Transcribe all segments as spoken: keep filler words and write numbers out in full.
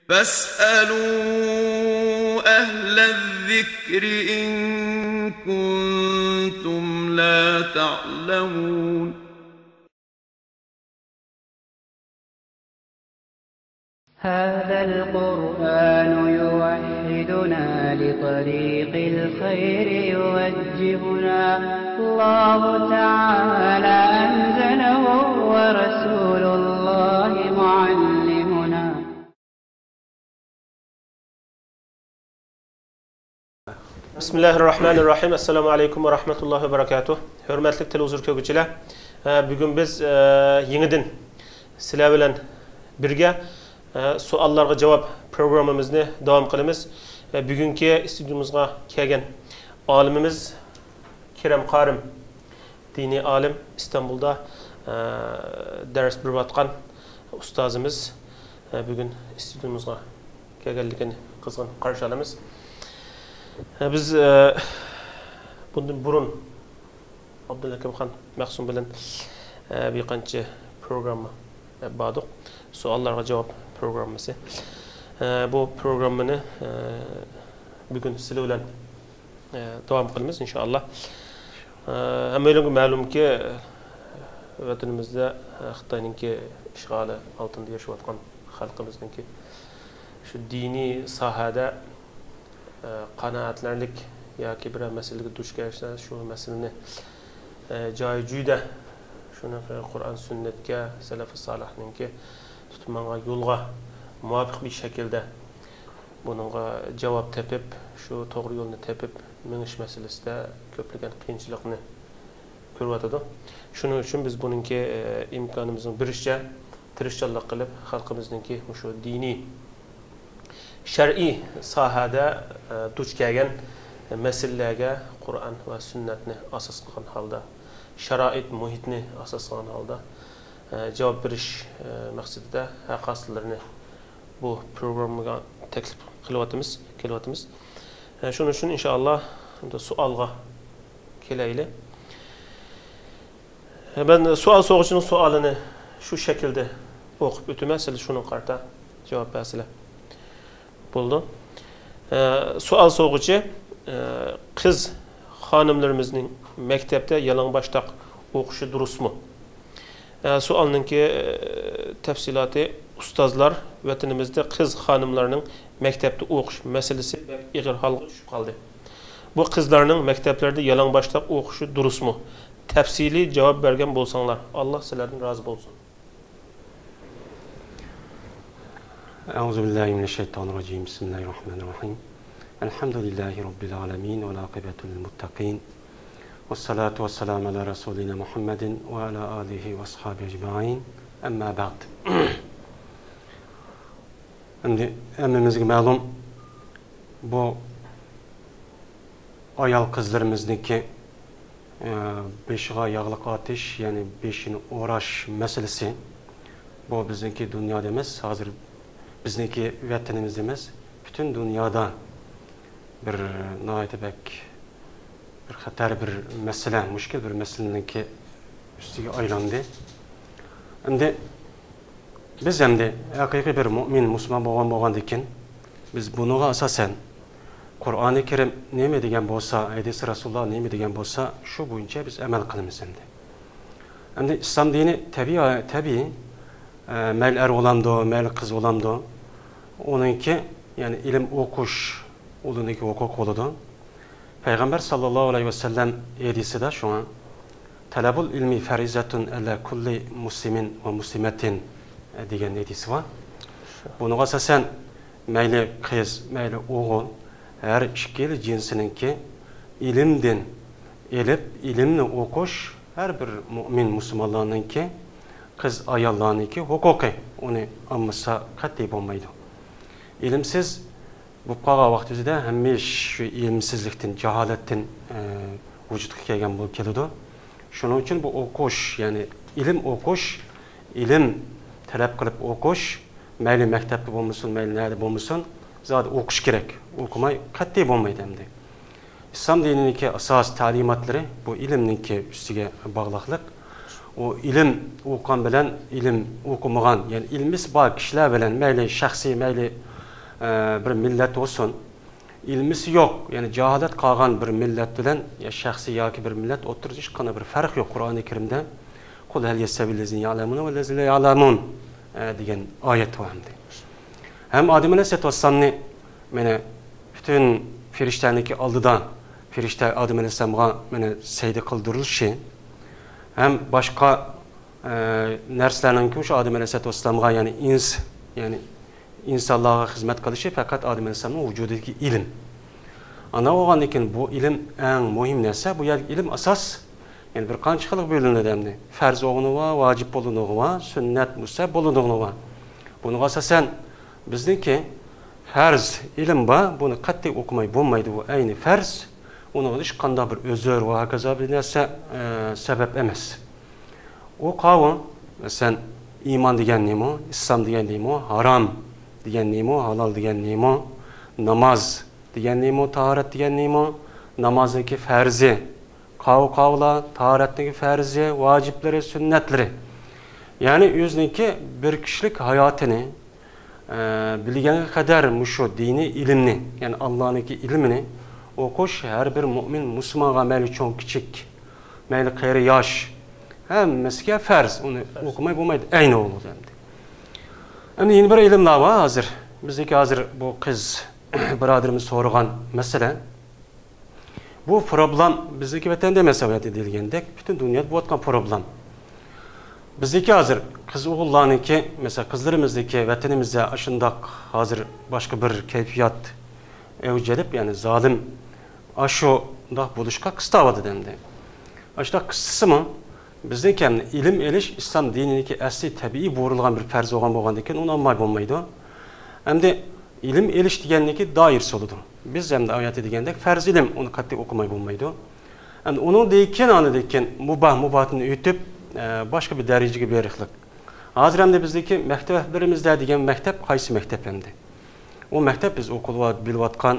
فاسألوا أهل الذكر إن كنتم لا تعلمون. هذا القرآن يوحدنا لطريق الخير يوجهنا. الله تعالى أنزله ورسول الله معلمنا. بىسمىللاھىررەھمانىررەھىم. ئەسسالامۇ ئەلەيكۇم ۋە رەھمەتۇللاھى ۋە بەرەكاتۇھ. ھۆرمەتلىك تېلېۋىزور كۆرگۈچىلەر، ئە، بۈگۈن بىز، ئە، يېڭىدىن سىلەر بىلەن بىرگە، ئە، سوئاللارغا جاۋاب پروگراممىمىزنى داۋام قىلىمىز. ئە، بۈگۈنكى ئىستۇدىيىمىزغا كەلگەن ئالىمىمىز كېرەم قارىم، دىنىي ئالىم، ئىستانبۇلدا، ئە، دەرس بېرىۋاتقان ئۇستازىمىز، ئە، بۈگۈن ئىستۇدىيىمىزغا كەلگەنلىكىنى قىزغىن قارشى ئالىمىز. ئە، بىز، ئە، بۇندىن بۇرۇن ئابدۇلھەكىمخان مەخسۇم بىلەن، ئە، بىر قانچە پروگرامما ئېلىپ باردۇق. سوئاللارغا جاۋاب پروگراممىسى. ئە، بۇ پروگراممىنى، ئە، بۈگۈن سىلەر بىلەن، ئە، داۋام قىلىمىز، ئىنشائاللا. ئە، ھەممەيلەنگە مەلۇمكى، ۋەتىنىمىزدە، ئە، خىتاينىڭكى ئىشغالى ئالتىندا ياشاۋاتقان خەلقىمىزنىڭكى شۇ دىنىي ساھەدە، ئە، قانائەتلەرلىك ياكى بىرەر مەسىلىگە دۇچ كەلسە، شۇ مەسىلىنى، ئە، جايى جۈيىدە، شۇنىڭ قۇرئان سۈننەتكە، سەلەفۇ سالىھنىڭكى تۇتۇپ ماڭغان يولغا مۇۋاپىق بىر شەكىلدە بۇنىڭغا جاۋاب تېپىپ، شۇ توغرا يولنى تېپىپ مېڭىش مەسىلىسىدە كۆپلىگەن قىيىنچىلىقنى كۆرۈۋاتىدۇ. شۇنىڭ ئۈچۈن بىز بۇنىڭكى، ئە، ئىمكانىمىزنىڭ بېرىشىچە تىرىشچانلىق قىلىپ، خەلقىمىزنىڭكى مۇشۇ دىنىي، شەرئىي ساھەدە، ئە، دۇچ كەلگەن مەسىلىلەرگە قۇرئان ۋە سۈننەتنى ئاساس قىلغان ھالدا، شارائىت، مۇھىتنى ئاساس قىلغان ھالدا، ئە، جاۋاب بېرىش، ئە، مەقسىتىدە ھەر قايسىلىرىنى بۇ پروگراممىغا تەكلىپ قىلىۋاتىمىز، كېلىۋاتىمىز. ئە، شۇنىڭ ئۈچۈن ئىنشائاللا ئەمدى سوئالغا كېلەيلى. ئە، مەن سوئال سورىغۇچىنىڭ سوئالىنى شۇ شەكىلدە ئوقۇپ ئۆتىمەن، سىلەر شۇنىڭغا قارىتا جاۋاب بەرسىلەر. بولىدۇ. ئە، سوئال سورىغۇچى، ئە، قىز خانىملىرىمىزنىڭ مەكتەپتە يالىڭباشتاق ئوقۇشى دۇرۇسمۇ؟ ئە، سوئالنىڭكى، ئە، تەپسىلاتى، ئۇستازلار، ۋەتىنىمىزدە قىز خانىملارنىڭ مەكتەپتە ئوقۇش مەسىلىسى بەك ئېغىر ھالغا چۈشۈپ قالدى. بۇ قىزلارنىڭ مەكتەپلەردە يالىڭباشتاق ئوقۇشى دۇرۇسمۇ؟ تەپسىلىي جاۋاب بەرگەن بولساڭلار. ئاللا سىلەردىن رازى بولسۇن. أعوذ بالله من الشيطان الرجيم. بسم الله الرحمن الرحيم. الحمد لله رب العالمين والعاقبة للمتقين. والصلاة والسلام على رسولنا محمد وعلى آله وأصحابه أجمعين. أما بعد. ئەمدى ھەممىمىزگە مەلۇم، بۇ ئايال قىزلىرىمىزنىڭكى، ئە، بېشىغا ياغلىق ئارتىش، يەنى بېشىنى ئوراش مەسىلىسى، بۇ بىزنىڭكى دۇنيادا ئەمەس، ھازىر بىزنىڭكى ۋەتىنىمىزدە ئەمەس، پۈتۈن دۇنيادا بىر ناھايىتى بەك بىر خەتەر، بىر مەسىلە، مۈشكۈل بىر مەسىلىنىڭكى ئۈستىگە ئايلاندى. ئەمدى بىز ئەمدى ھەقىقىي بىر مۇئمىن، مۇسۇلمان بولغان بولغاندىكىن، بىز بۇنىڭغا ئاساسەن، قۇرئانى كەرىم نېمە دېگەن بولسا، ھەدىسى رەسۇلۇللا نېمە دېگەن بولسا، شۇ بويىچە بىز ئەمەل قىلىمىز ئەمدى. ئەمدى ئىسلام دىنى تەبىئىي، تەبىئىي، ئە، مەيلى ئەر بولامدۇ، مەيلى قىز بولامدۇ، ئۇنىڭكى، يەنى ئىلىم ئوقۇش، ئۇنىڭكى ھوقۇقى بولىدۇ. پەيغەمبەر ساللاللاھۇ ئەلەيھى ۋەسەللەم ھەدىسىدە شۇڭا، «تەلەبۇل ئىلمى فەرىزەتۇن ئەلە كۇللى مۇسلىمىن ۋە مۇسلىمەتىن» دېگەن ھەدىسى بار. بۇنىڭغا ئاساسەن، مەيلى قىز، مەيلى ئوغۇل، ھەر ئىككىلا جىنسىنىڭكى ئىلىمدىن ئېلىپ، ئىلىمنى ئوقۇش ھەر بىر مۇئمىن مۇسۇلمانلارنىڭكى، قىز ئاياللارنىڭكى ھوقۇقى. ئۇنى ئالمىسا قەتئىي بولمايدۇ. ئىلىمسىز بولۇپ قالغان ۋاقتىمىزدا ھەممە ئىش شۇ ئىلىمسىزلىكتىن، جاھالەتتىن، ئە، ۋۇجۇدقا كەلگەن بولۇپ كېلىدۇ. شۇنىڭ ئۈچۈن بۇ ئوقۇش، يەنى ئىلىم ئوقۇش، ئىلىم تەلەپ قىلىپ ئوقۇش، مەيلى مەكتەپتە بولمىسۇن، مەيلى نەدە بولمىسۇن، زادى ئوقۇش كېرەك. ئوقۇماي قەتئىي بولمايدۇ ئەمدى. ئىسلام دىنىنىڭكى ئاساسىي تەلىماتلىرى بۇ ئىلىمنىڭكى ئۈستىگە باغلىقلىق. ئۇ ئىلىم ئوقۇغان بىلەن ئىلىم ئوقۇمىغان، يەنى ئىلمىسى بار كىشىلەر بىلەن مەيلى شەخسىي، مەيلى ئە، بىر مىللەت بولسۇن، ئىلمىسى يوق، يەنى جاھالەت قالغان بىر مىللەت بىلەن يا شەخسى ياكى بىر مىللەت ئوتتۇرىسىدا ھېچقانداق بىر پەرق يوق. قۇرئانى كەرىمدە «قۇل ھەل يەستەۋىللەزىنە يەئلەمۇنە ۋەللەزىنە لا يەئلەمۇن» دېگەن ئايەت بار ھەمدە. ھەم ئادەم ئەلەيھىسسالاتۇ ۋەسسالامنى مانا پۈتۈن پىرىشتەنىڭكى ئالدىدا، پىرىشتە ئادەم ئەلەيھىسسالامغا مانا سەجدە قىلدۇرۇلۇشى، ھەم باشقا ئە، نەرسىلەرنىڭكى شۇ ئادەم ئەلەيھىسسالاتۇ ۋەسسالامغا، يەنى ئىنس، يەنى ئىنسانلارغا خىزمەت قىلىشى پەقەت ئادەم ئەلەيھىسسالامنىڭ ۋۇجۇدىدىكى ئىلىم. ئانداق بولغاندىن كېيىن بۇ ئىلىم ئەڭ مۇھىم نەرسە. بۇ يەردىكى ئىلىم ئاساس، يەنى بىر قانچە خىلغا بۆلۈنىدۇ ئەمدى. پەرز ئورنى بار، ۋاجىپ بولىدىغىنى بار، سۈننەت، مۇستەھەب بولىدىغىنى بار. بۇنىڭغا ئاساسەن بىزنىڭكى پەرز ئىلىم بار، بۇنى قەتئىي ئوقۇماي بولمايدۇ، بۇ ئەينى پەرز. ئۇنىڭغا ھېچقانداق بىر ئۆزۈر ۋە ھاكازا بىر نەرسە، ئە، سەۋەب ئەمەس. ئۇ قاۋۇ، مەسىلەن، ئىمان دېگەن نېمە، ئىسلام دېگەن نېمە، ھارام دېگەن نېمە، ھالال دېگەن نېمە، ناماز دېگەن نېمە، تاھارەت دېگەن نېمە، نامازنىڭكى پەرزى، قاۋۇ قاۋۇلار، تاھارەتنىڭكى پەرزى، ۋاجىپلىرى، سۈننەتلىرى. يەنى ئۆزىنىڭكى بىر كىشىلىك ھاياتىنى، ئە، بىلگەنگە قەدەر مۇشۇ دىنىي ئىلىمنى، يەنى ئاللانىڭكى ئىلمىنى ئوقۇش ھەر بىر مۇئمىن مۇسۇلمانغا، مەيلى چوڭ كىچىك، مەيلى قېرى ياش، ھەممىسىگە پەرز. ئۇنى ئوقۇماي بولمايدۇ، ئەينى بولىدۇ ئەمدى. ئەمدى يەنە بىر ئىلىملار بار ھازىر. بىزدىكى ھازىر بۇ قىز بۇرادىرىمىز سورىغان مەسىلە. بۇ پروبلېم بىزدىكى ۋەتەندە ئەمەس، ئەلۋەتتە، دېيىلگەندەك، پۈتۈن دۇنيادا بولۇۋاتقان پروبلېم. بىزدىكى ھازىر قىز ئوغۇللارنىڭكى، مەسىلەن، قىزلىرىمىزدىكى، ۋەتىنىمىزدە ئاشۇنداق ھازىر باشقا بىر كەيپىيات ئەۋج ئېلىپ، يەنى زالىم ئاشۇنداق بولۇشقا قىستاۋاتىدۇ ئەمدى. ئاشۇنداق قىستىسىمۇ، بىزنىڭكى ئەمدى ئىلىم ئېلىش ئىسلام دىنىدىكى ئەسلى تەبىئىي بۇيرۇلغان بىر پەرز بولغان بولغاندىكىن، ئۇنى ئالماي بولمايدۇ. ئەمدى ئىلىم ئېلىش دېگەننىڭكى دائىرىسى بولىدۇ. بىز ئەمدى ئايەتتە دېگەندەك پەرز ئىلىم، ئۇنى قەتئىي ئوقۇماي بولمايدۇ. ئەمدى ئۇنىڭدىن كېيىن، ئاندىن كېيىن مۇباھ، مۇباھتىن ئۆتۈپ، ئە، باشقا بىر دەرىجىگە بېرىقلىق. ھازىر ئەمدى بىزدىكى مەكتەپلىرىمىزدە دېگەن مەكتەپ قايسى مەكتەپ ئەمدى؟ ئۇ مەكتەپ بىز ئوقۇلۇۋات-، بىلىۋاتقان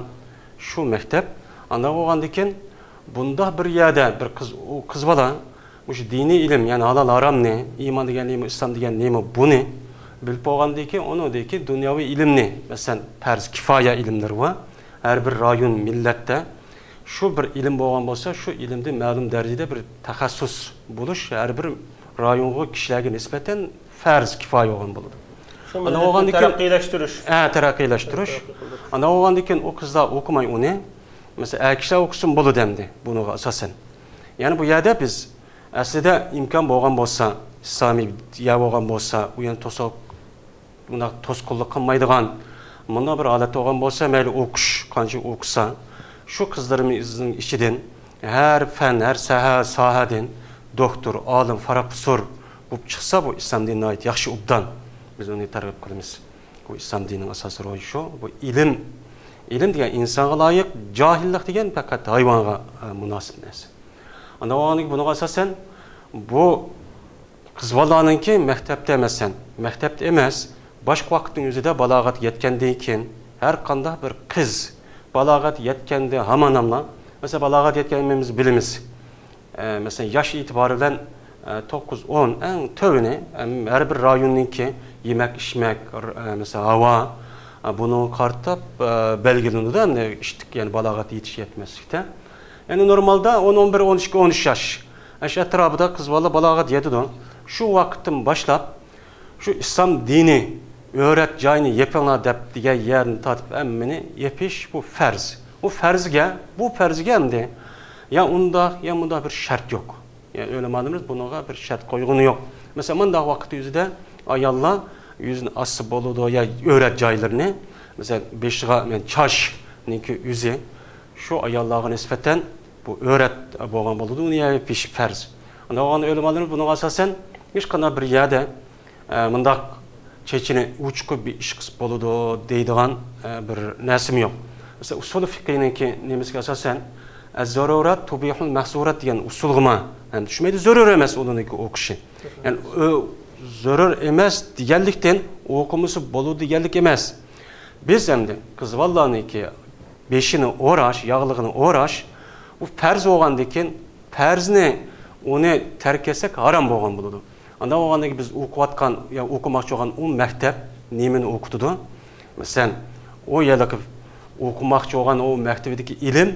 شۇ مەكتەپ. ئانداق بولغاندىكىن بۇنداق بىر يەردە بىر قىز، ئۇ قىز بالا مۇشۇ دىنىي ئىلىم، يەنى ھالال ھارامنى، ئىمان دېگەن نېمە، ئىسلام دېگەن نېمە، بۇنى بىلىپ بولغاندىن كېيىن، ئۇنىڭدىن كېيىن دۇنياۋى ئىلىمنى، مەسىلەن، پەرز كىپايە ئىلىملىرى بار. ھەر بىر رايون، مىللەتتە شۇ بىر ئىلىم بولغان بولسا، شۇ ئىلىمدە مەلۇم دەرىجىدە بىر تەخەسسۇس بولۇش، ھەر بىر رايونغا، كىشىلەرگە نىسبەتەن پەرز كىپايە بولغان بولىدۇ. شۇ ئانداق مىللەتنى بولغاندىن كېيىن تەرەققىيلەشتۈرۈش. ھە، تەرەققىيلەشتۈرۈش. تەرەققىي قىلدۇرۇش. ئانداق بولغاندىن كېيىن ئۇ قىزلار ئوقۇماي ئۇنى، مەسىلەن، ئەر كىشىلەر ئوقۇسىمۇ بولىدۇ ئەمدى بۇنىڭغا ئاساسەن. يەنى بۇ يەردە بىز ئەسلىدە ئىمكان بولغان بولسا، ئىسلامىي يەر بولغان بولسا، ئۇ يەنى توسۇق، بۇنداق توسقۇنلۇق قىلمايدىغان، مۇنداق بىر ھالەت بولغان بولسا، مەيلى ئوقۇش قانچە ئوقۇسا، شۇ قىزلىرىمىزنىڭ ئىچىدىن ھەر پەن، ھەر ساھە، ساھەدىن دوكتور، ئالىم، پروفېسسور بولۇپ چىقسا، بۇ ئىسلام دىنى ناھايىتى ياخشى، ئوبدان. بىز ئۇنى تەرغىب قىلىمىز. بۇ ئىسلام دىنىنىڭ ئاساسىي روھى شۇ. بۇ ئىلىم، ئىلىم دېگەن ئىنسانغا لايىق، جاھىللىق دېگەن پەقەت ھايۋانغا، ئە، مۇناسىپ نەرسە. ئانداق بولغاندىكىن بۇنىڭغا ئاساسەن بۇ قىز بالىلارنىڭكى مەكتەپتە، مەسىلەن، مەكتەپتە ئەمەس، باشقا ۋاقىتنىڭ ئۆزىدە بالاغەتكە يەتكەندىن كېيىن، ھەر قانداق بىر قىز بالاغەتكە يەتكەندە ھامان ھاملا، مەسىلەن، بالاغەتكە يەتكەن ھەممىمىز بىلىمىز. ئە، مەسىلەن، ياش ئېتىبارى بىلەن، ئە، توققۇز، ئون، ئەڭ تۆۋىنى، ئەم، ھەر بىر رايوننىڭكى يېمەك، ئىچمەك، ر-، ئە، مەسىلەن، ھاۋا، ئە، بۇنىڭغا قارىتىپ، ئە، بەلگىلىنىدۇ، ئەمدى ئىشتىك، يەنى بالاغەت يېتىش يەتمەسلىكتە. يەنى نورمالدا ئون، ئون بىر، ئون ئىككى، ئون ئۈچ ياش، ئاشۇ ئەتراپىدا قىز بالا بالاغەت يېتىدۇ. شۇ ۋاقىتتىن باشلاپ شۇ ئىسلام دىنى ئۆرەت جايىنى يېپىڭلار دەپ دېگەن يەردىن تارتىپ ھەممىنى يېپىش بۇ پەرز. بۇ پەرزگە، بۇ پەرزگە ئەمدى يا ئۇنداق، يا مۇنداق بىر شەرت يوق. يەنى ئۆلىمالىرىمىز بۇنىڭغا بىر شەرت قويغىنى يوق. مەسىلەن، مۇنداق ۋاقىت يۈزىدە ئاياللار يۈزىنى ئاچسا بولىدۇ، يا ئۆرەت جايلىرىنى، مەسىلەن، بېشىغا، مەن، چاچنىڭكى ئۆزى شۇ ئاياللارغا نىسبەتەن بۇ ئۆرەت بولغان بولىدۇ، ئۇنى يېپىش پەرز. ئانداق بولغاندا ئۆلىمالىرىمىز بۇنىڭغا ئاساسەن ھېچقانداق بىر يەردە، ئە، مۇنداق چېچىنى ئوچۇق بىر ئىش قىلسا بولىدۇ دەيدىغان، ئە، بىر نەرسىمۇ يوق. مەسىلەن، ئۇسۇل فىقھىنىڭكى نېمىسىگە ئاساسەن، «ئەززەرۇرات تۇبىھۇل مەھزۇرات» دېگەن ئۇسۇلغىمۇ ھەم چۈشمەيدۇ، زۆرۈر ئەمەس ئۇنىڭكى ئوقۇشى. يەنى، ئۆ، زۆرۈر ئەمەس دېگەنلىكتىن ئوقۇمىسا بولىدۇ دېگەنلىك ئەمەس. بىز ئەمدى قىز بالىلارنىڭكى بېشىنى ئوراش، ياغلىقىنى ئوراش، بۇ پەرز بولغاندىكىن، پەرزنى، ئۇنى تەرك ئەتسەك ھارام بولغان بولىدۇ. ئانداق بولغاندىكىن بىز ئوقۇۋاتقان يا ئوقۇماقچى بولغان ئۇ مەكتەپ نېمىنى ئوقۇتىدۇ؟ مەسىلەن، ئۇ ھېلىقى ئوقۇماقچى بولغان ئۇ مەكتىۋىدىكى ئىلىم،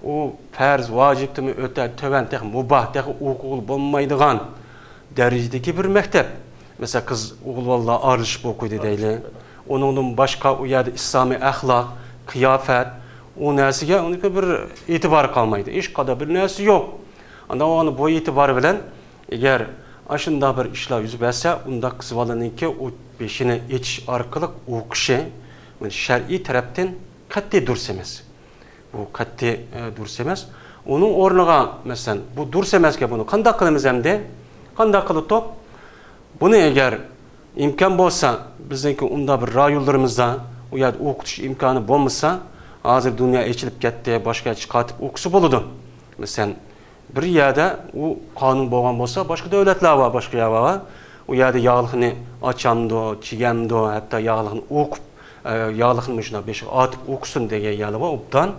ئۇ پەرز، ۋاجىپتىنمۇ ئۆتە تۆۋەن، تېخى مۇباھ، تېخى ئوقۇغىلى بولمايدىغان دەرىجىدىكى بىر مەكتەپ. مەسىلەن، قىز ئوغۇل بالىلار ئارىلىشىپ ئوقۇيدۇ دەيلى. ئۇنىڭدىن باشقا ئۇ يەردە ئىسلامىي ئەخلاق، قىياپەت، ئۇ نەرسىگە ئۇنىڭ بىر ئېتىبارى قالمايدۇ. ھېچقانداق بىر نەرسە يوق. ئانداق بولغاندا بۇ ئېتىبار بىلەن ئەگەر ئاشۇنداق بىر ئىشلار يۈز بەرسە، ئۇنداق قىز بالىنىڭكى ئۇ بېشىنى ئېچىش ئارقىلىق ئوقۇشى، مانا، شەرئىي تەرەپتىن قەتئىي دۇرۇس ئەمەس. بۇ قەتئىي، ئە، دۇرۇس ئەمەس. ئۇنىڭ ئورنىغا، مەسىلەن، بۇ دۇرۇس ئەمەسكەن، بۇنى قانداق قىلىمىز ئەمدى؟ قانداق قىلدۇق؟ بۇنى ئەگەر ئىمكان بولسا، بىزنىڭكى ئۇنداق بىر رايونلىرىمىزدا ئۇ يەردە ئوقۇتۇش ئىمكانى بولمىسا، ھازىر دۇنيا ئېچىلىپ كەتتى، باشقا يەرگە چىقىپ ئوقۇسا بولىدۇ. مەسىلەن، بىر يەردە ئۇ قانۇن بولغان بولسا، باشقا دۆلەتلەر بار، باشقا يەر بار. ئۇ يەردە ياغلىقنى ئاچامدۇ، چىگەمدۇ، ھەتتا ياغلىقنى ئوقۇپ، ئە، ياغلىقنى مۇشۇنداق بېشىغا ئاتىپ ئوقۇسۇن دېگەن يەرلەر بار، ئوبدان.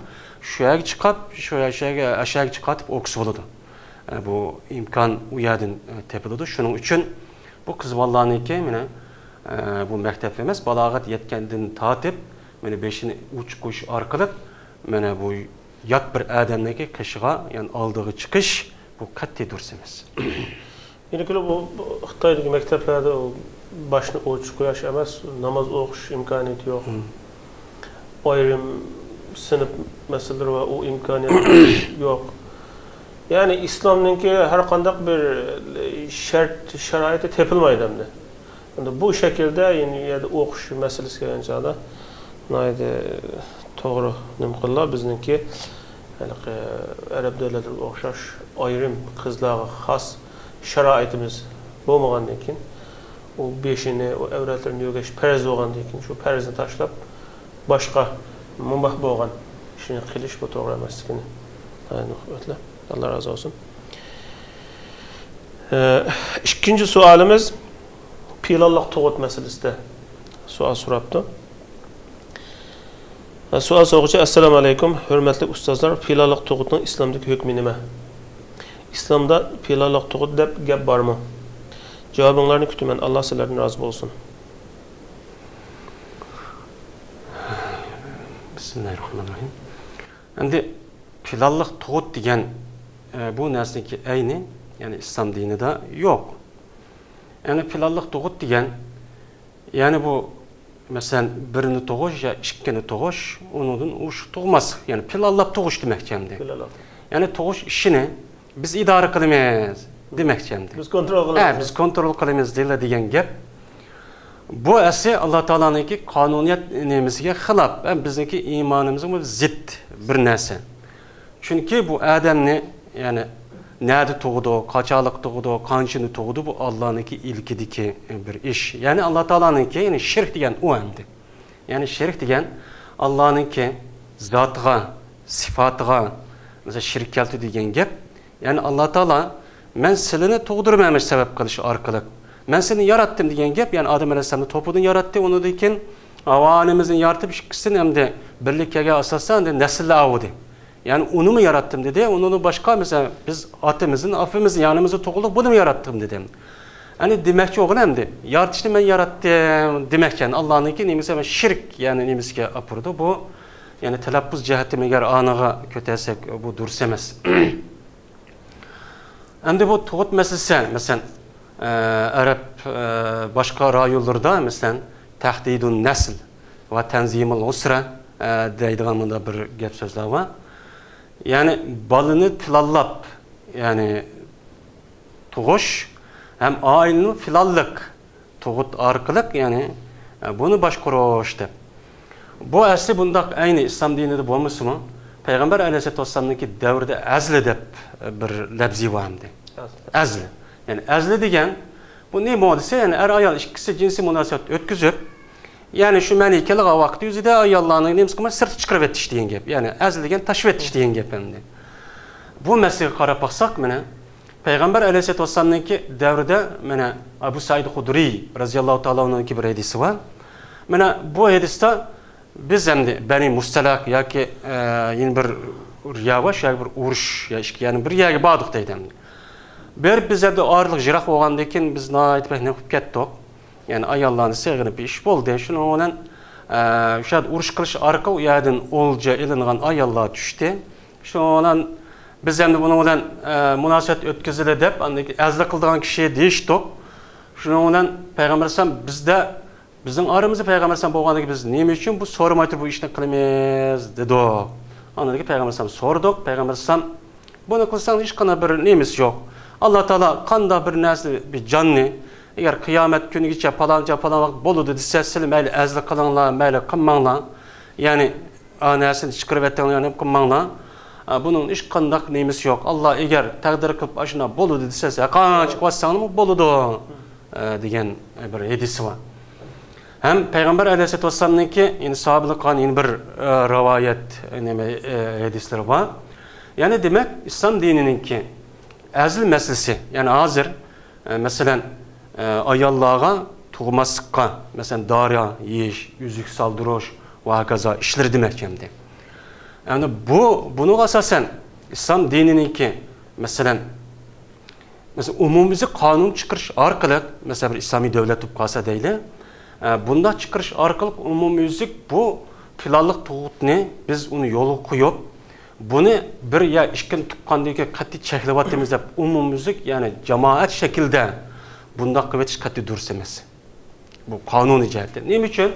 شۇ يەرگە چىقىپ، شۇ يەر، شۇ يەرگە، ئاشۇ يەرگە چىقىۋاتىپ ئوقۇسا بولىدۇ. ئە، بۇ ئىمكان ئۇ يەردىن، ئە، تېپىلىدۇ. شۇنىڭ ئۈچۈن بۇ قىز بالىلارنىڭكى، مانا، ئە، بۇ مەكتەپ ئەمەس، بالاغەت يەتكەندىن تارتىپ، مانا، بېشىنى ئوچۇق قويۇش ئارقىلىق، مانا، بۇ يات بىر ئادەمنىڭكى قېشىغا، يەنى ئالدىغا چىقىش، بۇ قەتئىي دۇرۇس ئەمەس. يەنە كېلىپ بۇ، بۇ خىتايدىكى مەكتەپلەردە ئۇ باشنى ئوچۇق قويۇش ئەمەس، ناماز ئوقۇش ئىمكانىيىتى يوق. مم. ئايرىم سىنىپ مەسىلىلىرى بار، ئۇ ئىمكانىيەت يوق. يەنى ئىسلامنىڭكى ھەر قانداق بىر شەرت، شارائىتى تېپىلمايدۇ ئەمدى. ئەمدى بۇ شەكىلدە يەنە يەردە ئوقۇش مەسىلىسى كەلگەن چاغدا ناھايىتى توغرا نېمە قىلدىلا، بىزنىڭكى ھېلىقى ئەرەب دۆلەتلىرىگە ئوخشاش ئايرىم قىزلارغا خاس شارائىتىمىز بولمىغاندىن كېيىن، ئۇ بېشىنى، ئۇ ئەۋرەتلىرىنى يۆگەش پەرز بولغاندىن كېيىن، شۇ پەرزنى تاشلاپ، باشقا مۇباھ بولغان ئىشنى قىلىش، بۇ توغرا ئەمەسلىكىنى. ئاللا رازى بولسۇن. ئىككىنچى سوئالىمىز پىلانلىق تۇغۇت مەسىلىسىدە سوئال سوراپتۇ. سوئال سورىغۇچى: ئەسسالامۇ ئەلەيكۇم، ھۆرمەتلىك ئۇستازلار، پىلانلىق تۇغۇتنىڭ ئىسلامدىكى ھۆكمى نېمە؟ ئىسلامدا پىلانلىق تۇغۇت دەپ گەپ بارمۇ؟ جاۋابىڭلارنى كۈتىمەن، ئاللا سىلەردىن رازى بولسۇن. بىسمىللاھىررەھمانىررەھىم. ئەمدى پىلانلىق تۇغۇت دېگەن، ئە، بۇ نەرسىنىڭكى ئەينى، يەنى ئىسلام دىنىدا يوق. يەنى پىلانلىق تۇغۇت دېگەن، يەنى بۇ، مەسىلەن، بىرنى تۇغۇش يا ئىككىنى تۇغۇش، ئۇنىڭدىن ئۇ شۇ تۇغماسلىق، يەنى پىلانلاپ تۇغۇش دېمەكچى ئەمدى. پىلانلاپ. يەنى تۇغۇش ئىشىنى بىز ئىدارە قىلىمىز دېمەكچى ئەمدى. بىز كونترول قىلىمىز. ھە، بىز كونترول قىلىمىز دېيىلە دېگەن گەپ. بۇ ئەسلى ئاللا تائالانىڭكى قانۇنىيەت نېمىسىگە خىلاپ، ھەم بىزنىڭكى ئىمانىمىزغا زىت بىر نەرسە. چۈنكى بۇ ئادەمنى، يەنى نەدە تۇغىدۇ، قاچانلىق تۇغىدۇ، قانچىنى تۇغىدۇ، بۇ ئاللانىڭكى ئىلكىدىكى بىر ئىش. يەنى ئاللا تائالانىڭكى، يەنى شىرك دېگەن ئۇ ئەمدى. يەنى شىرك دېگەن ئاللانىڭكى زاتىغا، سىپاتىغا، مەسىلەن، شىرك كەلتۈردى دېگەن گەپ. يەنى ئاللا تائالا، مەن سىلىنى تۇغدۇرىمەن مۇشۇ سەۋەب قىلىش ئارقىلىق. مەن سېنى ياراتتىم دېگەن گەپ، يەنى ئادەم ئەلەيھىسسالامنى توپىدىن ياراتتى، ئۇنىڭدىن كېيىن ھاۋا ئانىمىزنى يارىتىپ، ئىككىسىنى ئەمدى بىرلىككە كەلگەن ئاساستا ئەمدى نەسىللەر ئاۋۇدى. يەنى ئۇنىمۇ ياراتتىم دېدى، ئۇنىڭدىن باشقا مەسىلەن، بىز ئاتىمىزدىن، ئاپىمىزدىن، يانىمىزدا تۇغۇلدۇق، بۇنىمۇ ياراتتىم دېدى. يەنى دېمەكچى بولغىنى ئەمدى، يارىتىشنى مەن ياراتتىم دېمەكچى، يەنى ئاللانىڭكى نېمىسى، شىرك، يەنى نېمىسىگە ئاپىرىدۇ. بۇ، يەنى تەلەپپۇز جەھەتتىن ئەگەر ئانىغا كۆتەرسەك، بۇ دۇرۇس ئەمەس. ئەمدى بۇ تۇغۇت مەسىلىسى، مەسىلەن، ئە، ئەرەب، ئە، باشقا رايونلىرىدا، مەسىلەن، تەھدىدۇن نەسل ۋە تەنزىمۇل ئۇسرە، ئە، دەيدىغان مۇنداق بىر گەپ سۆزلەر بار. يەنى بالىنى پىلانلاپ، يەنى تۇغۇش ھەم ئائىلىنى پىلانلىق تۇغۇت ئارقىلىق، يەنى، ئە، بۇنى باشقۇرۇش دەپ. بۇ ئەسلى بۇنداق ئەينى ئىسلام دىنىدا بولمىسىمۇ، پەيغەمبەر ئەلەيھىسسالاتۇ ۋەسسالامنىڭكى دەۋرىدە ئەزلى دەپ، ئە، بىر لەپزى بار ئەمدى. ئەزلى. ئەزلى. يەنى ئەزلى دېگەن، بۇ نېمە دېسە، يەنى ئەر-ئايال ئىككىسى جىنسىي مۇناسىۋەت ئۆتكۈزۈپ، يەنى شۇ مەنىي كېلىدىغان ۋاقىت يۈزىدە ئاياللارنى نېمىسى قىلماي سىرتقا چىقىرىۋېتىش دېگەن گەپ، يەنى ئەزلىگەن تاشلىۋېتىش دېگەن گەپ ئەمدى. بۇ مەسىلىگە قاراپ باقساق، مانا، پەيغەمبەر ئەلەيھىسسالاتۇ ۋەسسالامنىڭكى دەۋرىدە، مانا، ئەبۇ سەئىد خۇدرىي رەزىياللاھۇ تائالا ئەنھۇنىڭكى بىر ھەدىسى بار. مانا، بۇ ھەدىستە بىز ئەمدى بەنى مۇستەلەق ياكى، ئە، يەنە بىر رىيا بار، شۇ يەرگە بىر ئۇرۇش يا ئىككى، يەنى بىر يەرگە باردۇق دەيدۇ ئەمدى. بېرىپ بىز ئەمدى ئارىلىق يىراق بولغاندىن كېيىن بىز ناھايىتى بەك نېمە قىلىپ كەتتۇق. يەنى ئاياللارنى سېغىنىپ ئىش بولدى. شۇنىڭ بىلەن ئە، ئۇشۇ يەردە ئۇرۇش قىلىش ئارقىلىق ئۇ يەردىن ئولجا ئېلىنغان ئاياللار چۈشتى. شۇنىڭ بىلەن بىز ئەمدى بۇنىڭ بىلەن، ئە، مۇناسىۋەت ئۆتكۈزىلى دەپ، ئاندىن كېيىن ئەزلىك قىلىدىغان كىشى دېيىشتۇق. شۇنىڭ بىلەن پەيغەمبەر ئەلەيھىسسالام بىزدە، بىزنىڭ ئارىمىزدا پەيغەمبەر ئەلەيھىسسالام بولغاندىن كېيىن بىز نېمە ئۈچۈن بۇ سورىماي تۇرۇپ بۇ ئىشنى قىلىمىز دېدۇق. ئاندىن كېيىن پەيغەمبەر ئەلەيھىسسالام سورىدۇق. پەيغەمبەر ئەلەيھىسسالام بۇنى قىلساڭ ھېچقانداق بىر نېمىسى يوق. ئاللا تائالا قانداق بىر نەرسىنى، بىر جاننى، ئەگەر قىيامەت كۈنىگىچە پالانچە پالان ۋاقىت بولىدۇ دېسە، سىلى مەيلى ئەزلىك قىلىڭلار، مەيلى قىلماڭلار. يەنى ئا نەرسىنى چىقىرىپ ئەتىڭلار، يەنى قىلماڭلار. ئا، بۇنىڭ ھېچقانداق نېمىسى يوق. ئاللا ئەگەر تەقدىر قىلىپ ئاشۇنداق بولىدۇ دېسە، سەن قانچە قىلىۋەتسەڭمۇ بولىدۇ، ئە، دېگەن بىر ھەدىسى بار. ھەم پەيغەمبەر ئەلەيھىسسالاتۇ ۋەسسالامنىڭكى، يەنى ساھابىلەر قىلغان يەنە بىر، ئە، رىۋايەت، نېمە، ئە، ھەدىسلىرى بار. يەنى دېمەك، ئىسلام دىنىنىڭكى ئەزىل مەسىلىسى، يەنى ھازىر، ئە، مەسىلەن، ئە، ئاياللارغا تۇغماسلىققا، مەسىلەن، دارا يېيىش، ئۈزۈك سالدۇرۇش ۋە ھاكازا ئىشلىرى دېمەكچى ئەمدى. ئەمدى بۇ، بۇنىڭغا ئاساسەن ئىسلام دىنىنىڭكى، مەسىلەن، مەسىلەن، ئومۇميۈزلۈك قانۇن چىقىرىش ئارقىلىق، مەسىلەن، بىر ئىسلامىي دۆلەت بولۇپ قالسا دەيلى، ئە، بۇنداق چىقىرىش ئارقىلىق ئومۇميۈزلۈك بۇ پىلانلىق تۇغۇتنى بىز ئۇنى يولغا قويۇپ، بۇنى بىر يا ئىككىنى تۇغقاندىن كېيىن قەتئىي چەكلەۋاتىمىز دەپ ئومۇميۈزلۈك، يەنى جامائەت شەكلىدە بۇنداق قىلىۋېتىش قەتئىي دۇرۇس ئەمەس. بۇ قانۇنىي جەھەتتىن. نېمە ئۈچۈن؟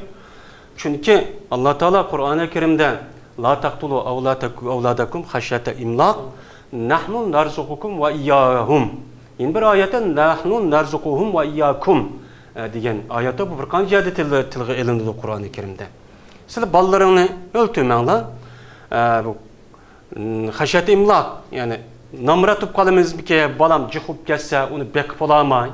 چۈنكى ئاللا تائالا قۇرئانى كەرىمدە، لا تقتلوا أولادكم خشية إملاق، نحن نرزقكم وإياهم. يەنە بىر ئايەتتە، نحن نرزقهم وإياكم، ئە، دېگەن ئايەتتە بۇ بىر قانچە يەردە تىل-، تىلغا ئېلىنىدۇ قۇرئانى كەرىمدە. سىلەر بالىلىرىڭنى ئۆلتۈرمەڭلار. ئە، بۇ خشية إملاق، يەنى نامرات بولۇپ قالىمىزمىكى، بالام جىق بولۇپ كەتسە، ئۇنى بېقىپ بولالماي،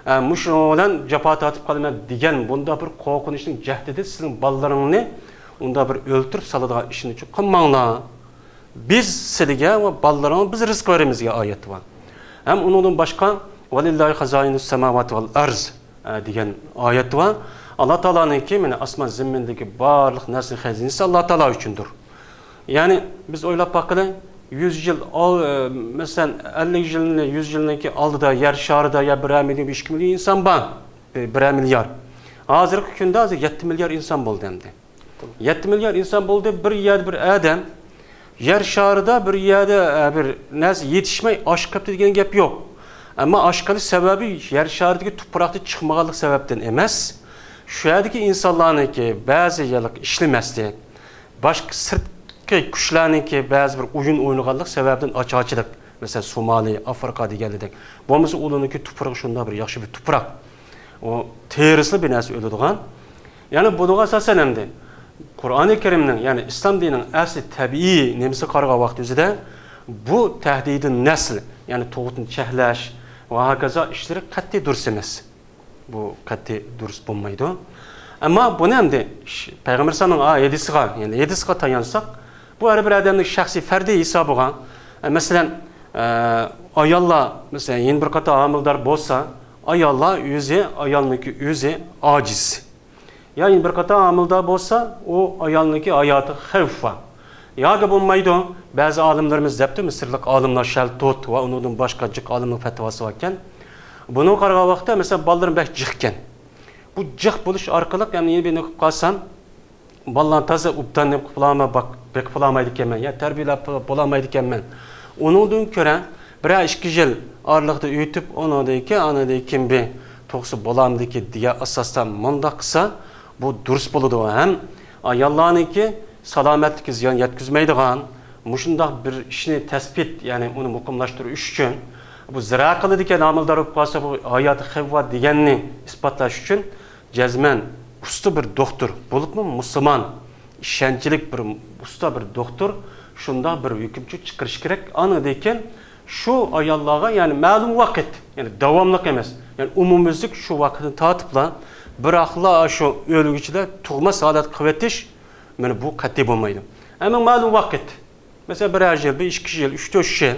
ئە، مۇشۇنىڭ بىلەن جاپا تارتىپ قالىمەن دېگەن بۇنداق بىر قورقۇنچنىڭ جەھدىدە سىزنىڭ بالىلىرىڭنى ئۇنداق بىر ئۆلتۈرۈپ سالىدىغان ئىشنى قىلماڭلار. بىز سىلىگە ۋە بالىلىرىڭغا بىز رىزىق بېرىمىز دېگەن ئايەت بار. ھەم ئۇنىڭدىن باشقا، ولله خزائن السماوات والأرض، ئە، دېگەن ئايەت بار. ئاللا تائالانىڭكى، مانا، ئاسمان زېمىندىكى بارلىق نەرسىنىڭ خەزىنىسى ئاللا تائالا ئۈچۈندۇر. يەنى بىز ئويلاپ باققىلى، يۈز يىل ئال-، ئە، مەسىلەن، ئەللىك يىلنى، يۈز يىلنىڭكى ئالدىدا يەر شارىدا يا بىرەر مىليون، ئىككى مىليون ئىنسان بار. بىرەر مىليار. ھازىرقى كۈندە ھازىر يەتتە مىليار ئىنسان بولدى ئەمدى. يەتتە مىليار ئىنسان بولدى، بىر يەردە بىر ئادەم يەر شارىدا بىر يەردە، ئە، بىر نەرسە يېتىشمەي ئاچ قاپتۇ دېگەن گەپ يوق. ئەمما ئاچ قېلىش سەۋەبى يەر شارىدىكى تۇپراقتا چىقمىغانلىق سەۋەبتىن ئەمەس. شۇ يەردىكى ئىنسانلارنىڭكى بەزى يىللىق ئىشلىمەستىن، باشقا سىرتقى كۈچلەرنىڭكى بەزى بىر ئويۇن ئوينىغانلىق سەۋەبىدىن ئاچارچىلىق، مەسىلەن، سومالى، ئافرىقا دېگەندەك. بولمىسا ئۇلارنىڭكى تۇپرىقى شۇنداق بىر ياخشى بىر تۇپراق. ئۇ تېرىسىلا بىر نەرسە ئۆلىدىغان. يەنى بۇنىڭغا ئاساسەن ئەمدى قۇرئانى كەرىمنىڭ، يەنى ئىسلام دىنىنىڭ ئەسلى تەبىئىي نېمىسىگە قارىغان ۋاقتىمىزدا بۇ تەھدىدى نەسل، يەنى تۇغۇتنى چەكلەش ۋە ھاكازا ئىشلىرى قەتئىي دۇرۇس ئەمەس. بۇ قەتئىي دۇرۇس بولمايدۇ. ئەمما بۇنى ئەمدى ش-، پەيغەمبەر ئەلەيھىسسالامنىڭ ھەدىسىغا، يەنى ھەدىسقا تايانساق، بۇ ھەر بىر ئادەمنىڭ شەخسىي پەردىي ھېسابىغا، ئە، مەسىلەن، ئە، ئاياللار، مەسىلەن، يەنە بىر قاتار ھامىلىدار بولسا، ئاياللار ئۆزى، ئايالنىڭكى ئۆزى ئاجىز. يا يەنە بىر قاتار ھامىلىدار بولسا، ئۇ ئايالنىڭكى ھاياتىغا خەۋپ بار. ياكى بولمايدۇ، بەزى ئالىملىرىمىز دەپتۇ، مىسىرلىق ئالىملار شەلتۇت ۋە ئۇنىڭدىن باشقا جىق ئالىمنىڭ پەتىۋاسى باركەن. بۇنىڭغا قارىغان ۋاقىتتا، مەسىلەن، بالىلىرىم بەك جىقكەن. بۇ جىق بولۇش ئارقىلىق، يەنى نېمە قىلىپ قالسام، بالىلارنى تازا ئوبدان نېمە قىلىپ بولالماي-، باق-، بېقىپ بولالمايدىكەنمەن، يا تەربىيەلەپ بولالمايدىكەنمەن. ئۇنىڭدىن كۆرە بىرەر ئىككى يىل ئارىلىقتا ئۆتۈپ، ئۇنىڭدىن كېيىن، ئانىدىن كېيىن بىر تۇغسا بولامدىكى دېگەن ئاساستا مۇنداق قىلسا، بۇ دۇرۇس بولىدۇ. ھەم ئاياللارنىڭكى سالامەتلىكىگە زىيان يەتكۈزمەيدىغان مۇشۇنداق بىر ئىشنى تەسبىت، يەنى ئۇنى مۇقىملاشتۇرۇش ئۈچۈن، بۇ زىرا قىلىدىكەن، ھامىلىدار بولۇپ قالسا، بۇ ھاياتى خەۋپ بار دېگەننى ئىسپاتلاش ئۈچۈن، جەزمەن ئۇستا بىر دوختۇر، بولۇپمۇ مۇسۇلمان، ئىشەنچلىك بىر ئۇستا بىر دوختۇر شۇنداق بىر ھۆكۈمچە چىقىرىش كېرەك. ئاندىن كېيىن شۇ ئاياللارغا، يەنى مەلۇم ۋاقىت، يەنى داۋاملىق ئەمەس، يەنى ئومۇميۈزلۈك شۇ ۋاقىتنى تارتىپلا، بىراقلا شۇ ئۆلگۈچىلەر تۇغماس ھالەتكە قىلىۋېتىش، مانا بۇ قەتئىي بولمايدۇ. ئەمما مەلۇم ۋاقىت، مەسىلەن، بىرەر يىل، بىر ئىككى يىل، ئۈچ تۆت يىل.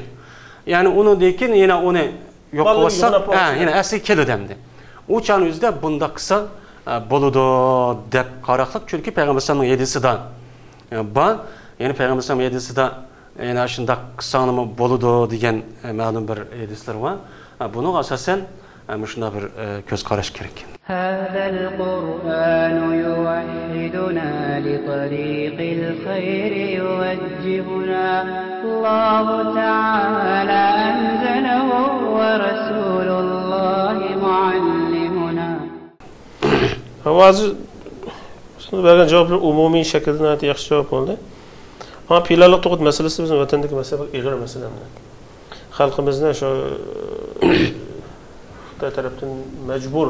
يەنى ئۇنىڭدىن كېيىن يەنە ئۇنى يوق قىلىۋاتساق، ھە، يەنە ئەسلىگە كېلىدۇ ئەمدى. ئۇ چاغنىڭ ئۆزىدە بۇنداق قىلسا، ئە، بولىدۇ دەپ قاراقلىق. چۈنكى پەيغەمبەر ئەلەيھىسسالامنىڭ ھەدىسىدا، ئە، بار. يەنى پەيغەمبەر ئەلەيھىسسالام ھەدىسىدا يەنە شۇنداق قىلساڭلارمۇ بولىدۇ دېگەن، ئە، مەلۇم بىر ھەدىسلەر بار. ئە، بۇنىڭغا ئاساسەن، مۇشۇنداق بىر، ئە، كۆز قاراش كېرەك. هذا القرآن يوحدنا لطريق الخير يوجهنا. الله تعالى أنزله ورسول الله معلمنا. ھازىر سىز بەرگەن جاۋابلار ئومۇمىي شەكىلدە ناھايىتى ياخشى جاۋاب بولدى. ئەمما پىلانلىق تۇغۇت مەسىلىسى بىزنىڭ ۋەتەندىكى مەسىلە، بىر ئېغىر مەسىلە. خەلقىمىزنى شۇ خىتاي تەرەپتىن مەجبۇر،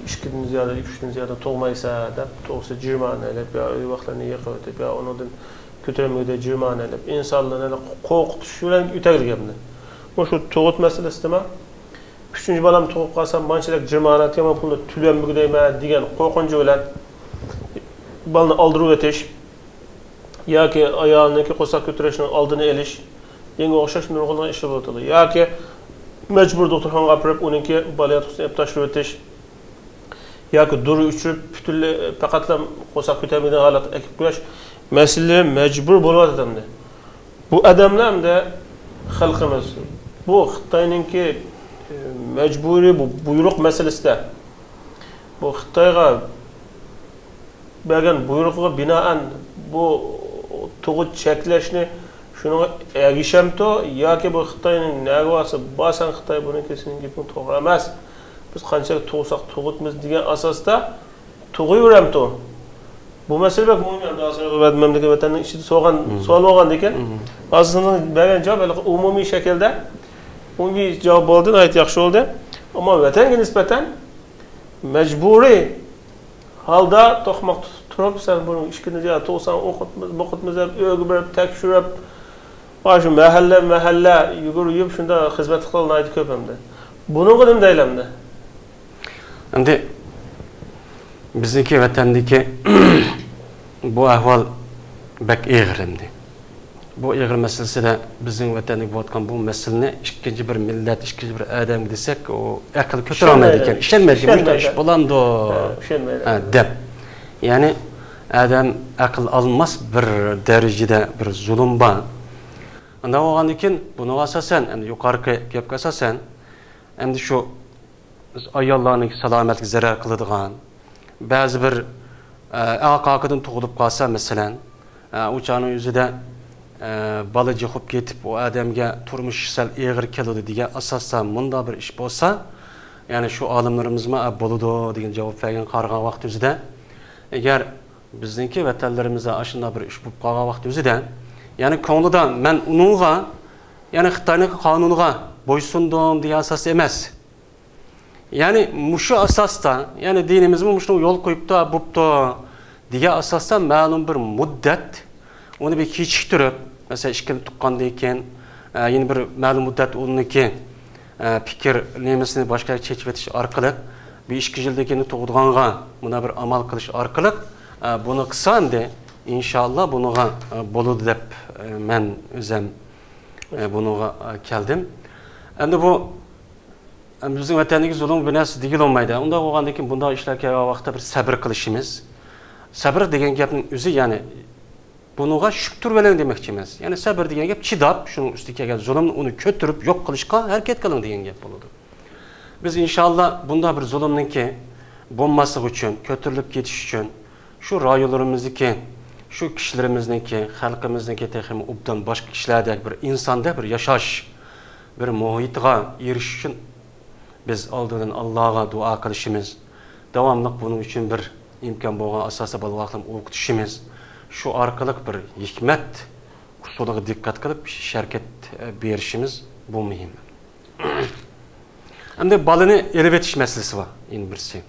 ئىككىدىن زىيادە، ئۈچتىن زىيادە تۇغمايسەن دەپ، تۇغسا جىرىمانە ئېلىپ، يا ئۆي ۋاقلىرىنى يىقىۋېتىپ، يا ئۇنىڭدىن كۆتۈرەلمىگۈدەك جىرىمانە ئېلىپ، ئىنسانلارنى قورقۇتۇش بىلەن ئۆتەلگەن گەپنى. مۇشۇ تۇغۇت مەسىلىسىدىمۇ ئۈچىنچى بالام تۇغۇپ قالسا مانچىلىك جىرىمانە، تېخىمۇ پۇلنى تۆلىيەلمىگۈدەيمەن دېگەن قورقۇنچى بىلەن بالىنى ئالدۇرۇۋېتىش ياكى ئايالنىڭكى قورساق كۆتۈرۈشنىڭ ئالدىنى ئېلىش دېگەنگە ئوخشاش نۇرغۇنلىغان ئىشلار بولۇۋاتىدۇ. ياكى مەجبۇر دوختۇرخانىغا ئاپىرىپ، ئۇنىڭكى بالىياتقۇسىنى ئېلىپ تاشلىۋېتىش ياكى دورا ئىچۈرۈپ، پۈتۈنلەي پەقەتلا قورساق كۆتەرمەيدىغان ھالەتكە ئەكىپ قويۇش مەسىلىلىرى مەجبۇر بولۇۋاتىدۇ ئەمدى. بۇ ئادەملەر ئەمدى خەلقىمىز بۇ خىتاينىڭكى، ئە، مەجبۇرىي بۇ بۇيرۇق مەسىلىسىدە، بۇ خىتايغا بەرگەن بۇيرۇقىغا بىنائەن بۇ تۇغۇت چەكلەشنى شۇنىڭغا ئەگىشەمتۇ ياكى بۇ خىتاينىڭ نەگە بارسا بارسەن خىتاي بۇنىڭكى سېنىڭ گېپىڭ توغرا ئەمەس، بىز قانچىلىك تۇغساق تۇغۇتمىز دېگەن ئاساستا تۇغۇۋېرەمتۇ؟ بۇ مەسىلە بەك مۇھىم. ئەمدى ھازىر مەملىكەت ۋەتەننىڭ ئىچىدە سورىغان سوئال بولغاندىكىن، ھازىر سىزنىڭ بەرگەن جاۋاب ھېلىقى ئومۇمىي شەكىلدە ئومۇمىي جاۋاب بولدى، ناھايىتى ياخشى بولدى. ئەمما ۋەتەنگە نىسبەتەن مەجبۇرىي ھالدا توقماق تۇتۇپ تۇرۇپ، سەن بۇنىڭ ئىككىنى يا تۇغساڭ ئوقۇتىمىز، بوقۇتىمىز دەپ ئۆيگە بېرىپ تەكشۈرۈپ، مانا شۇ مەھەللە مەھەللە يۈگۈرۈپ شۇنداق خىزمەتلىك قىلغان ناھايىتى كۆپ ئەمدى. بۇنىڭغا نېمە دەيلى ئەمدى؟ ئەمدى بىزنىڭكى ۋەتەندىكى بۇ ئەھۋال بەك ئېغىر ئەمدى. بۇ ئېغىر مەسىلىسىدە بىزنىڭ ۋەتەندە بولۇۋاتقان بۇ مەسىلىنى ئىككىنچى بىر مىللەت، ئىككىنچى بىر ئادەمگە دېسەك، ئۇ ئەقىل كۆتۈرەلمەيدىكەن، ئىشەنمەيدىكەن، مۇشۇنداق ئىش بولامدۇ؟ ھە، ئىشەنمەيدۇ. ھە، دەپ. يەنى ئادەم ئەقىل ئالماس بىر دەرىجىدە بىر زۇلۇم بار. ئۇنداق بولغاندىكىن بۇنىڭغا ئاساسەن، ئەمدى يۇقىرىقى گەپكە ئاساسەن، ئەمدى شۇ ئاياللارنىڭ سالامەتلىكىگە زەرەر قىلىدىغان، بەزى بىر، ئە، ئاق-ئاقىدىن تۇغۇلۇپ قالسا، مەسىلەن، ئە، ئۇ چاغنىڭ ئۆزىدە، ئە، بالا جىقۇپ كېتىپ، ئۇ ئادەمگە تۇرمۇش سەل ئېغىر كېلىدۇ دېگەن ئاساستا مۇنداق بىر ئىش بولسا، يەنى شۇ ئالىملىرىمىزمۇ، ئە، بولىدۇ دېگەن جاۋاب بەرگەن قارىغان ۋاقتىمىزدا، ئەگەر بىزنىڭكى ۋەتەنلىرىمىزدە ئاشۇنداق بىر ئىش بولۇپ قالغان ۋاقتىمىزدا، يەنى كۆڭلىدە مەن ئۇنىڭغا، يەنى خىتاينىڭكى قانۇنىغا بويسۇندۇم دېگەن ئاساستا ئەمەس. يەنى مۇشۇ ئاساستا، يەنى دىنىمىزمۇ مۇشۇنىڭغا يول قويۇپتۇ، بوپتۇ دېگەن ئاساستا مەلۇم بىر مۇددەت ئۇنى بىر كېچىكتۈرۈپ، مەسىلەن، ئىككىنى تۇغقاندىن كېيىن، ئە، يەنە بىر مەلۇم مۇددەت ئۇنىڭكى، ئە، پىكىر نېمىسىنى باشقا يەرگە چېچىۋېتىش ئارقىلىق، بىر ئىككى يىلدىن كېيىن تۇغىدىغانغا مۇنداق بىر ئامال قىلىش ئارقىلىق، ئە، بۇنى قىلسا ئەمدى، ئىنشائاللا، بۇنىڭغا، ئە، بولىدۇ دەپ، ئە، مەن ئۆزەم، ئە، بۇنىڭغا، ئە، كەلدىم. ئەمدى بۇ ئەمدى بىزنىڭ ۋەتەندىكى زۇلۇم بىر نەرسە دېگىلى بولمايدۇ. ئۇنداق بولغاندىن كېيىن بۇنداق ئىشلار كەلگەن ۋاقىتتا بىر سەبىر قىلىشىمىز. سەبىر دېگەن گەپنىڭ ئۆزى، يەنى بۇنىڭغا شۈكتۈرۈۋېلىڭ دېمەكچى ئەمەس. يەنى سەبىر دېگەن گەپ چىداپ، شۇنىڭ ئۈستىگە كەلگەن زۇلۇمنى ئۇنى كۆتۈرۈپ يوق قىلىشقا ھەرىكەت قىلىڭ دېگەن گەپ بولىدۇ. بىز ئىنشاللا بۇنداق بىر زۇلۇمنىڭكى بولماسلىقى ئۈچۈن، كۆتۈرۈلۈپ كېتىش ئۈچۈن، شۇ رايونلىرىمىزدىكى، شۇ كىشىلىرىمىزنىڭكى، خەلقىمىزنىڭكى تېخىمۇ ئوبدان باشقا كىشىلەردەك بىر ئىنساندەك بىر ياشاش، بىر مۇھىتىغا ئېرىشىش ئۈچۈن بىز ئالدى بىلەن ئاللاغا دۇئا قىلىشىمىز، داۋاملىق بۇنىڭ ئۈچۈن بىر ئىمكان بولغان ئاساستا بالىلارنى ئوقۇتۇشىمىز، شۇ ئارقىلىق بىر ھېكمەت ئۇسۇلىغا دىققەت قىلىپ ئىش ھەرىكەت بېرىشىمىز بۇ مۇھىم. ئەمدى بالىنى ئېلىۋېتىش مەسىلىسى بار، يەنە بىرسى.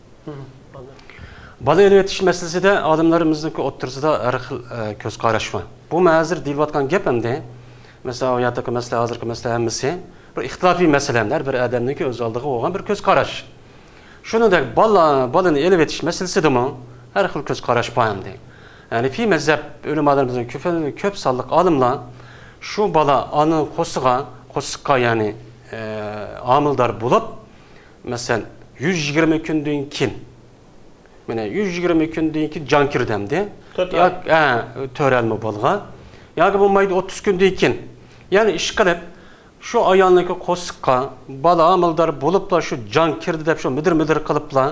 بالا ئېلىۋېتىش مەسىلىسىدە ئالىملىرىمىزنىڭكى ئوتتۇرىسىدا ھەر خىل، ئە، كۆز قاراش بار. بۇ ھازىر دېيىلىۋاتقان گەپ ئەمدى، مەسىلەن، ئۇ ياتىقى مەسىلە، ھازىرقى مەسىلە ھەممىسى بىر ئىختىلاپىي مەسىلە، ھەر بىر ئادەمنىڭكى ئۆز ئالدىغا بولغان بىر كۆز قاراش. شۇنىڭدەك بالا، بالىنى ئېلىۋېتىش مەسىلىسىدىمۇ ھەر خىل كۆز قاراش بار ئەمدى. ھەنىفىي مەزھەپ ئۆلىمالىرىمىزنىڭ كۆپ، كۆپ سانلىق ئالىملار شۇ بالا ئانىنىڭ قورسىقىغا، قورسىققا، يەنى، ئە، ھامىلىدار بولۇپ، مەسىلەن، يۈز يىگىرمە كۈندىن كېيىن، مانا، يۈز يىگىرمە كۈندىن كېيىن جان كىردى ئەمدى. تۆت ئاي. ياك-، ھە، تۆت ئايمۇ بولغان. ياكى بولمايدۇ، ئوتتۇز كۈندىن كېيىن. يەنى ئىشقىلىپ، شۇ ئايالنىڭكى قورسىقىغا بالا ھامىلىدار بولۇپلا شۇ جان كىردى دەپ شۇ مىدىر-مىدىر قىلىپلا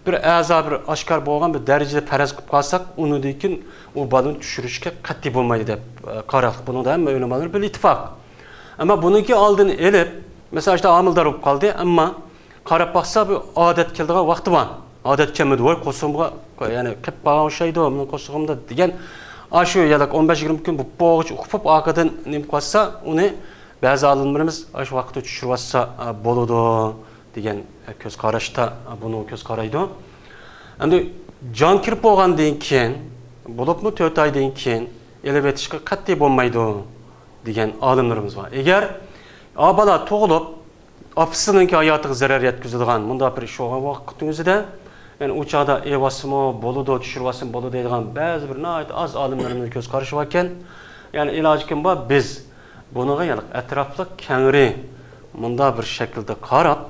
بىر ئەزا بىر ئاشكارا بولغان بىر دەرىجىدە پەرەز قىلىپ قالساق، ئۇنىڭدىن كېيىن ئۇ بالىنى چۈشۈرۈشكە قەتئىي بولمايدۇ دەپ، ئە، قارار قىلىپ، بۇنىڭدا ھەممە ئۆلىمالار بىر ئىتتىپاق. ئەمما بۇنىڭكى ئالدىنى ئېلىپ، مەسىلەن، ئاشۇنداق ھامىلىدار بولۇپ قالدى، ئەمما قاراپ باقسا، بۇ ئادەتكە كېلىدىغان ۋاقتى بار. ئادەتكە كەلمىدى، ۋاي، قورسىقىمغا، يەنى قېپىپ قالغان ئوخشايدۇ، مېنىڭ قورسىقىمدا دېگەن، ئاشۇ يەنە ئون بەش يىگىرمە كۈن بولۇپ بولغۇچە ئۇقۇپ، ئارقىدىن نېمە قىلىۋاتسا، ئۇنى بەزى ئالىملىرىمىز ئاشۇ ۋاقىتتا چۈشۈرۈۋاتسا، ئە، بولىدۇ دېگەن، ئە، كۆز قاراشتا، ئە، بۇنىڭغا كۆز قارايدۇ. ئەمدى جان كىرىپ بولغاندىن كېيىن، بولۇپمۇ تۆت ئايدىن كېيىن ئېلىۋېتىشقا قەتئىي بولمايدۇ دېگەن ئالىملىرىمىز بار. ئەگەر ئا بالا تۇغۇلۇپ، ئاپىسىنىڭكى ھاياتىغا زەرەر يەتكۈزىدىغان مۇنداق بىر ئىش بولغان ۋاقىتنىڭ ئۆزىدە، يەنى ئۇ چاغدا ئېلىۋالسىمۇ بولىدۇ، چۈشۈرۈۋالسىمۇ بولىدۇ دەيدىغان بەزى بىر ناھايىتى ئاز ئالىملىرىمىزنىڭ كۆز قارىشى باركەن. يەنى ئىلاجى كىم بار؟ بىز بۇنىڭغا يەنى ئەتراپلىق كەڭرى مۇنداق بىر شەكىلدە قاراپ،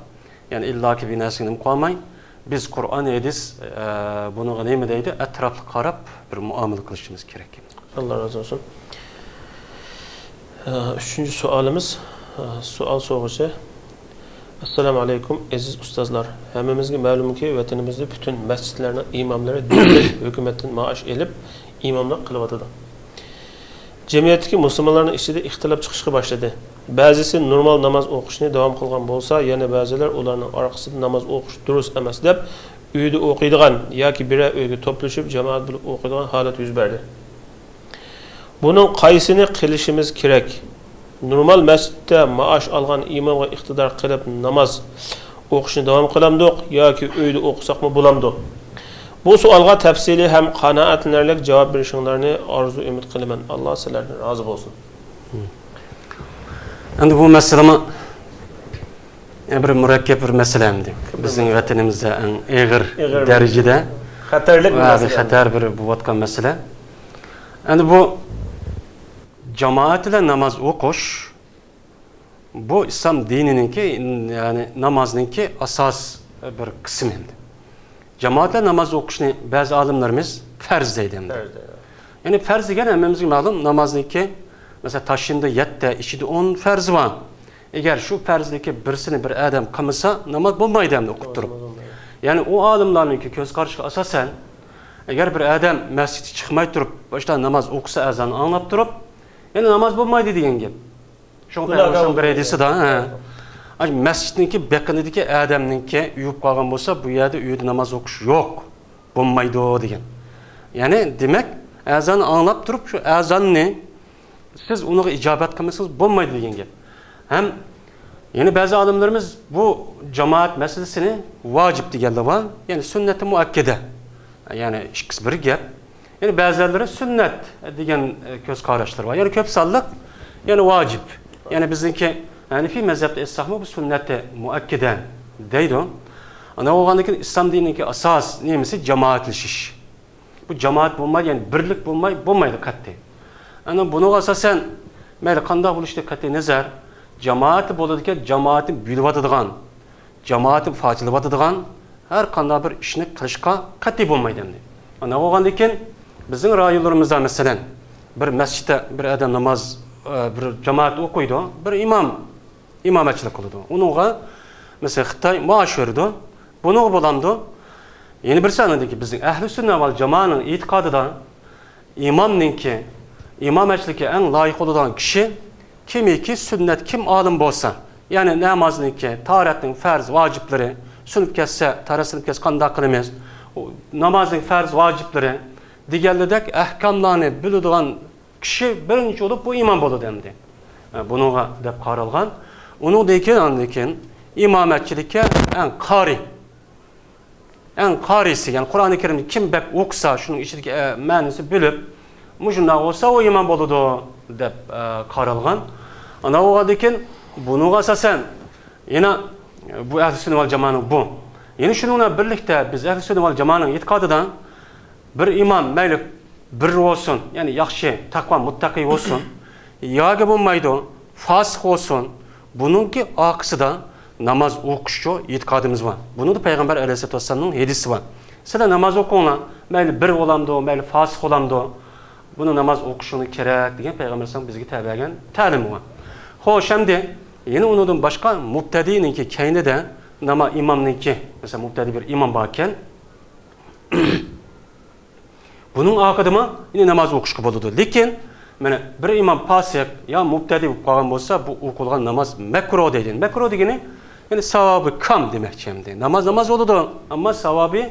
يەنى ئىللاكى بىر نەرسىگە نېمە قىلالماي، بىز قۇرئان، ھەدىس، ئە، بۇنىڭغا نېمە دەيدۇ، ئەتراپلىق قاراپ بىر مۇئامىلە قىلىشىمىز كېرەك. ئاللا رازى بولسۇن. ئە، ئۈچىنچى سوئالىمىز، ئە، سوئال سورىغۇچى. ئەسسالامۇ ئەلەيكۇم، ئەزىز ئۇستازلار. ھەممىمىزگە مەلۇمكى، ۋەتىنىمىزدە پۈتۈن مەسچىتلەرنىڭ ئىماملىرى دۆلەت ھۆكۈمەتتىن مائاش ئېلىپ، ئىماملىق قىلىۋاتىدۇ. جەمئىيەتتىكى مۇسۇلمانلارنىڭ ئىچىدە ئىختىلاپ چىقىشقا باشلىدى. بەزىسى نورمال ناماز ئوقۇشنى داۋام قىلغان بولسا، يەنە بەزىلەر ئۇلارنىڭ ئارقىسىدا ناماز ئوقۇش دۇرۇس ئەمەس دەپ، ئۆيدە ئوقۇيدىغان ياكى بىرەر ئۆيگە توپلىشىپ، جامائەت بولۇپ ئوقۇيدىغان ھالەت يۈز بەردى. بۇنىڭ قايسىنى قىلىشىمىز كېرەك؟ نورمال مەسچىتتە مائاش ئالغان ئىمامغا ئىقتىدا قىلىپ ناماز ئوقۇشنى داۋام قىلامدۇق ياكى ئۆيدە ئوقۇساقمۇ بولامدۇ؟ بۇ سوئالغا تەپسىلىي ھەم قانائەتلىنەرلىك جاۋاب بېرىشىڭلارنى ئارزۇ ئۈمىد قىلىمەن. ئاللا سىلەردىن رازى بولسۇن. ئەمدى بۇ مەسىلىمۇ بىر مۇرەككەپ بىر مەسىلە ئەمدى. بىزنىڭ ۋەتىنىمىزدە ئەڭ ئېغىر ئېغىر دەرىجىدە خەتەرلىك بىر ۋە مەسىلە. خەتەر بىر بولۇۋاتقان مەسىلە. ئەمدى بۇ جامائەت بىلەن ناماز ئوقۇش، بۇ ئىسلام دىنىنىڭكى، يەنى نامازنىڭكى ئاساس بىر قىسمى ئەمدى. جامائەت بىلەن ناماز ئوقۇشنى بەزى ئالىملىرىمىز پەرز دەيدۇ ئەمدى. پەرز دەيدۇ. يەنى پەرز دېگەن ھەممىمىزگە مەلۇم، نامازنىڭكى، مەسىلەن، تاشيىندا يەتتە، ئىچىدە ئون پەرزى بار. ئەگەر شۇ پەرزدىكى بىرسىنى بىر ئادەم قىلمىسا، ناماز بولمايدۇ ئەمدى ئوقۇپ تۇرۇپ. ناماز بولمايدۇ. يەنى ئۇ ئالىملارنىڭكى كۆز قارىشىغا ئاساسەن، ئەگەر بىر ئادەم مەسچىتكە چىقماي تۇرۇپ، باشتا ناماز ئوقۇسا، ئەزاننى ئاڭلاپ تۇرۇپ، يەنى ناماز بولمايدۇ دېگەن گەپ. شۇڭا گۇناھكار پەيغەمبەرنىڭ بىر ھەدىسىدە، ھە، ئاي، مەسچىتنىڭكى بېقىنىدىكى ئادەمنىڭكى يۇيۇپ قالغان بولسا، بۇ يەردە ئۆيدە ناماز ئوقۇش يوق، بولمايدۇ دېگەن. يەنى، دېمەك، ئەزاننى ئاڭلاپ تۇرۇپ، شۇ ئەزاننى سىز ئۇنىڭغا ئىجابەت قىلمىسىڭىز بولمايدۇ دېگەن گەپ. ھەم يەنە بەزى ئالىملىرىمىز بۇ جامائەت مەسىلىسىنى ۋاجىپ دېگەنلەر بار، يەنى سۈننەتى مۇئەككەدە. يەنى ئىككىسى بىر گەپ. يەنى بەزىلەرلىرى سۈننەت دېگەن، ئە، كۆز قاراشلىرى بار. يەنى كۆپ سانلىق، يەنى ۋاجىپ. يەنى بىزنىڭكى ھەنىفىي مەزھەپتە ئېيتساقمۇ، بۇ سۈننەتى مۇئەككىدە دەيدۇ. ئانداق بولغاندىن كېيىن ئىسلام دىنىنىڭكى ئاساس نېمىسى؟ جامائەتلىشىش. بۇ جامائەت بولماي، يەنى بىرلىك بولماي، بولمايدۇ قەتئىي. ئەنە بۇنىڭغا ئاساسەن، مەيلى قانداق بولۇشىدىن قەتئىي نەزەر، جامائەت بولىدىكەن، جامائەتنى بۆلۈۋاتىدىغان، جامائەتنى پارچىلىۋاتىدىغان ھەر قانداق بىر ئىشنى قىلىشقا قەتئىي بولمايدۇ ئەمدى. ئانداق بولغاندىن كېيىن، بىزنىڭ رايونلىرىمىزدا، مەسىلەن، بىر مەسچىتتە بىر ئادەم ناماز، ئە، بىر جامائەت ئوقۇيدۇ، بىر ئىمام ئىمامەتچىلىك قىلىدۇ. ئۇنىڭغا، مەسىلەن، خىتاي مائاش بېرىدۇ. بۇنىڭغا بولامدۇ؟ يەنە بىرسى ئاندىكى بىزنىڭ ئەھلى سۈننە ۋەل جامائەنىڭ ئېتىقادىدا ئىمامنىڭكى، ئىمامەتچىلىككە ئەڭ لايىق بولىدىغان كىشى كىمكى سۈننەت، كىم ئالىم بولسا، يەنى نامازنىڭكى، تاھارەتنىڭ پەرز، ۋاجىپلىرى، سۇنۇپ كەتسە، تاھارەت سۇنۇپ كەتسە قانداق قىلىمىز؟ نامازنىڭ پەرز، ۋاجىپلىرى دېگەنلىدەك ئەھكاملارنى بىلىدىغان كىشى بىرىنچى بولۇپ بۇ ئىمام بولىدۇ ئەمدى. ئە، بۇنىڭغا دەپ قارالغان. ئۇنىڭدىن كېيىن، ئاندىن كېيىن ئىمامەتچىلىككە ئەڭ قارىي، ئەڭ قارىيسى، يەنى قۇرئانى كەرىمنى كىم بەك ئوقۇسا، شۇنىڭ ئىچىدىكى، ئە، مەنىسى بىلىپ، مۇشۇنداق بولسا ئۇ ئىمام بولىدۇ دەپ، ئە، قارالغان. ئانداق بولغاندىن كېيىن بۇنىڭغا ئاساسەن يەنە بۇ ئەھلى سۈننە ۋەل جامائەنىڭ بۇ. يەنە شۇنىڭ بىلەن بىرلىكتە بىز ئەھلى سۈننە ۋەل جامائەنىڭ ئېتىقادىدا بىر ئىمام مەيلى بىر بولسۇن، يەنى ياخشى، تەقۋا، مۇتتەقىي بولسۇن، ياكى بولمايدۇ، فاسىق بولسۇن، بۇنىڭكى ئارقىسىدا ناماز ئوقۇشچۇ ئېتىقادىمىز بار. بۇنىڭدا پەيغەمبەر ئەلەيھىسسالاتۇ ۋەسسالامنىڭ ھەدىسى بار. سىلەر ناماز ئوقۇڭلار، مەيلى بىر بولامدۇ، مەيلى فاسىق بولامدۇ، بۇنى ناماز ئوقۇشۇڭلار كېرەك دېگەن پەيغەمبەر ئەلەيھىسسالام بىزگە تەۋەگەن تەلىمى بار. خوش، ئەمدى يەنە ئۇنىڭدىن باشقا مۇبتەدىنىڭكى كەينىدە ناما ئىمامنىڭكى، مەسىلەن، مۇبتەدى بىر ئىمام باركەن، بۇنىڭ ئارقىدىمۇ يەنە ناماز ئوقۇشقا بولىدۇ. لېكىن، مانا، بىر ئىمام پاسىق يا مۇبتەدى بولۇپ قالغان بولسا، بۇ ئوقۇلغان ناماز مەكرۇھ دەيدۇ. مەكرۇھ دېگىنى، يەنى ساۋابى كام دېمەكچى ئەمدى. ناماز ناماز بولىدۇ، ئەمما ساۋابى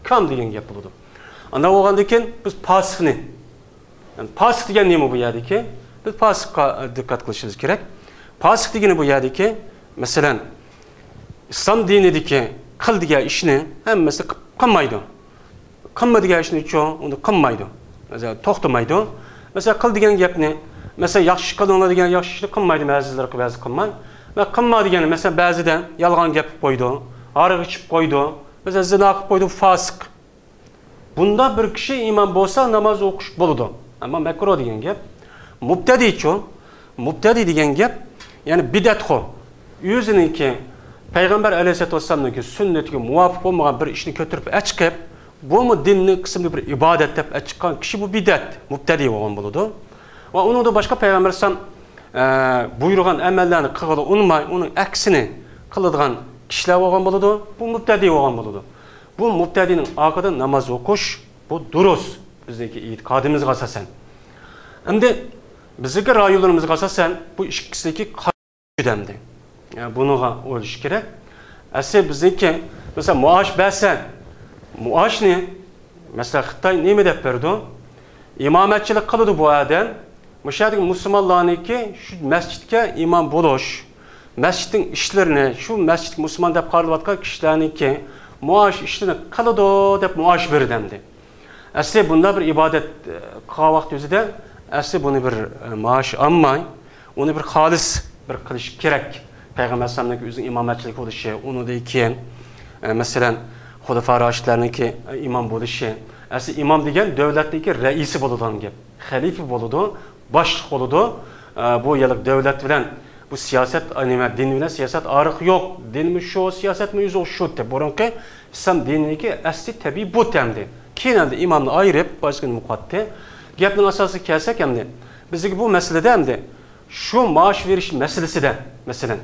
كام دېگەن گەپ بولىدۇ. ئانداق بولغاندىن كېيىن بىز پاسىقنى، يەنى پاسىق دېگەن نېمە بۇ يەردىكى؟ بىز پاسىققا دىققەت قىلىشىمىز كېرەك. پاسىق دېگىنى بۇ يەردىكى، مەسىلەن، ئىسلام دىنىدىكى قىل دېگەن ئىشنى ھەممىسى قىلمايدۇ. قىلما دېگەن ئىشنىچۇ، ئۇنى قىلمايدۇ. مەسىلەن، توختىمايدۇ. مەسىلەن، قىل دېگەن گەپنى، مەسىلەن، ياخشى ئىش قىلىڭلار دېگەن ياخشى ئىشنى قىلمايدۇ، بەزىلىرى بەزى قىلماي. ۋە قىلما دېگەن، مەسىلەن، بەزىدە يالغان گەپ قويىدۇ، ھاراق ئىچىپ قويىدۇ، مەسىلەن، زىنا قىلىپ قويىدۇ، فاسىق. بۇنداق بىر كىشى ئىمام بولسا، ناماز ئوقۇش بولىدۇ. ئەمما مەكرۇھ دېگەن گەپ. مۇبتەدىچۇ؟ مۇبتەدى دېگەن گەپ، يەنى بىدئەتخور. ئۆزىنىڭكى، پەيغەمبەر ئەلەيھىسسالاتۇ ۋەسسالامنىڭكى سۈننىتىگە مۇۋاپىق بولمىغان بىر ئىشنى كۆتۈرۈپ ئەچىقىپ، بۇمۇ دىننىڭ قىسمى، بىر ئىبادەت دەپ ئەچىققان كىشى، بۇ بىدئەت، مۇبتەدى بولغان بولىدۇ. ۋە ئۇنىڭدىن باشقا پەيغەمبەر ئەلەيھىسسالام، ئە، بۇيرۇغان ئەمەللەرنى قىلغىلى ئۇنىماي، ئۇنىڭ ئەكسىنى قىلىدىغان كىشىلەر بولغان بولىدۇ. بۇ مۇبتەدى بولغان بولىدۇ. بۇ مۇبتەدىنىڭ ئارقىدا ناماز ئوقۇش، بۇ دۇرۇس، بىزنىڭكى ئېتىقادىمىزغا ئاساسەن. ئەمدى بىزنىڭكى رايونلىرىمىزغا ئاساسەن بۇ ئىككىسىدىكى قارىشى ئەمدى. يا، بۇنىڭغا ئويلىشىش كېرەك. ئەسلى بىزنىڭكى، مەسىلەن، مائاش بەرسە، مائاشنى، مەسىلەن، خىتاي نېمە دەپ بېرىدۇ؟ ئىمامەتچىلىك قىلىدۇ بۇ ئادەم. مۇشۇ يەردىكى مۇسۇلمانلارنىڭكى شۇ مەسچىتكە ئىمام بولۇش، مەسچىتنىڭ ئىشلىرىنى، شۇ مەسچىتكە مۇسۇلمان دەپ قارىلىۋاتقان كىشىلەرنىڭكى مائاش ئىشلىرىنى قىلىدۇ دەپ مائاش بېرىدۇ ئەمدى. ئەسلى بۇنداق بىر ئىبادەت، ئە، قىلغان ۋاقتى ئۆزىدە ئەسلى بۇنى بىر، ئە، مائاش ئالماي، ئۇنى بىر خالىس بىر قىلىش كېرەك. پەيغەمبەر ئەلەيھىسسالامنىڭكى ئۆزىنىڭ ئىمامەتچىلىك بولۇشى، ئۇنىڭدىن كېيىن، ئە، مەسىلەن، خۇلەفا راشىدلارنىڭكى، ئە، ئىمام بولۇشى. ئەسلى ئىمام دېگەن دۆلەتنىڭكى رەئىسى بولىدىغان گەپ. خەلىپە بولىدۇ، باشلىق بولىدۇ. ئە، بۇ يىللىق دۆلەت بىلەن بۇ سىياسەت، ئە، نېمە، دىن بىلەن سىياسەت ئارىلىقى يوق. دىنمۇ شۇ، سىياسەتمۇ ئۆزى شۇ دەپ. بۇرۇنقى ئىسلام دىنىنىڭكى ئەسلى تەبىئىي بۇت ئەمدى. كېيىن ئەمدى ئىمامنى ئايرىپ، باشقىنى يوقاتتى. گەپنىڭ ئاساسىغا كەلسەك ئەمدى، بىزدىكى بۇ مەسىلىدە ئەمدى شۇ مائاش بېرىش مەسىلىسىدە، مەسىلەن،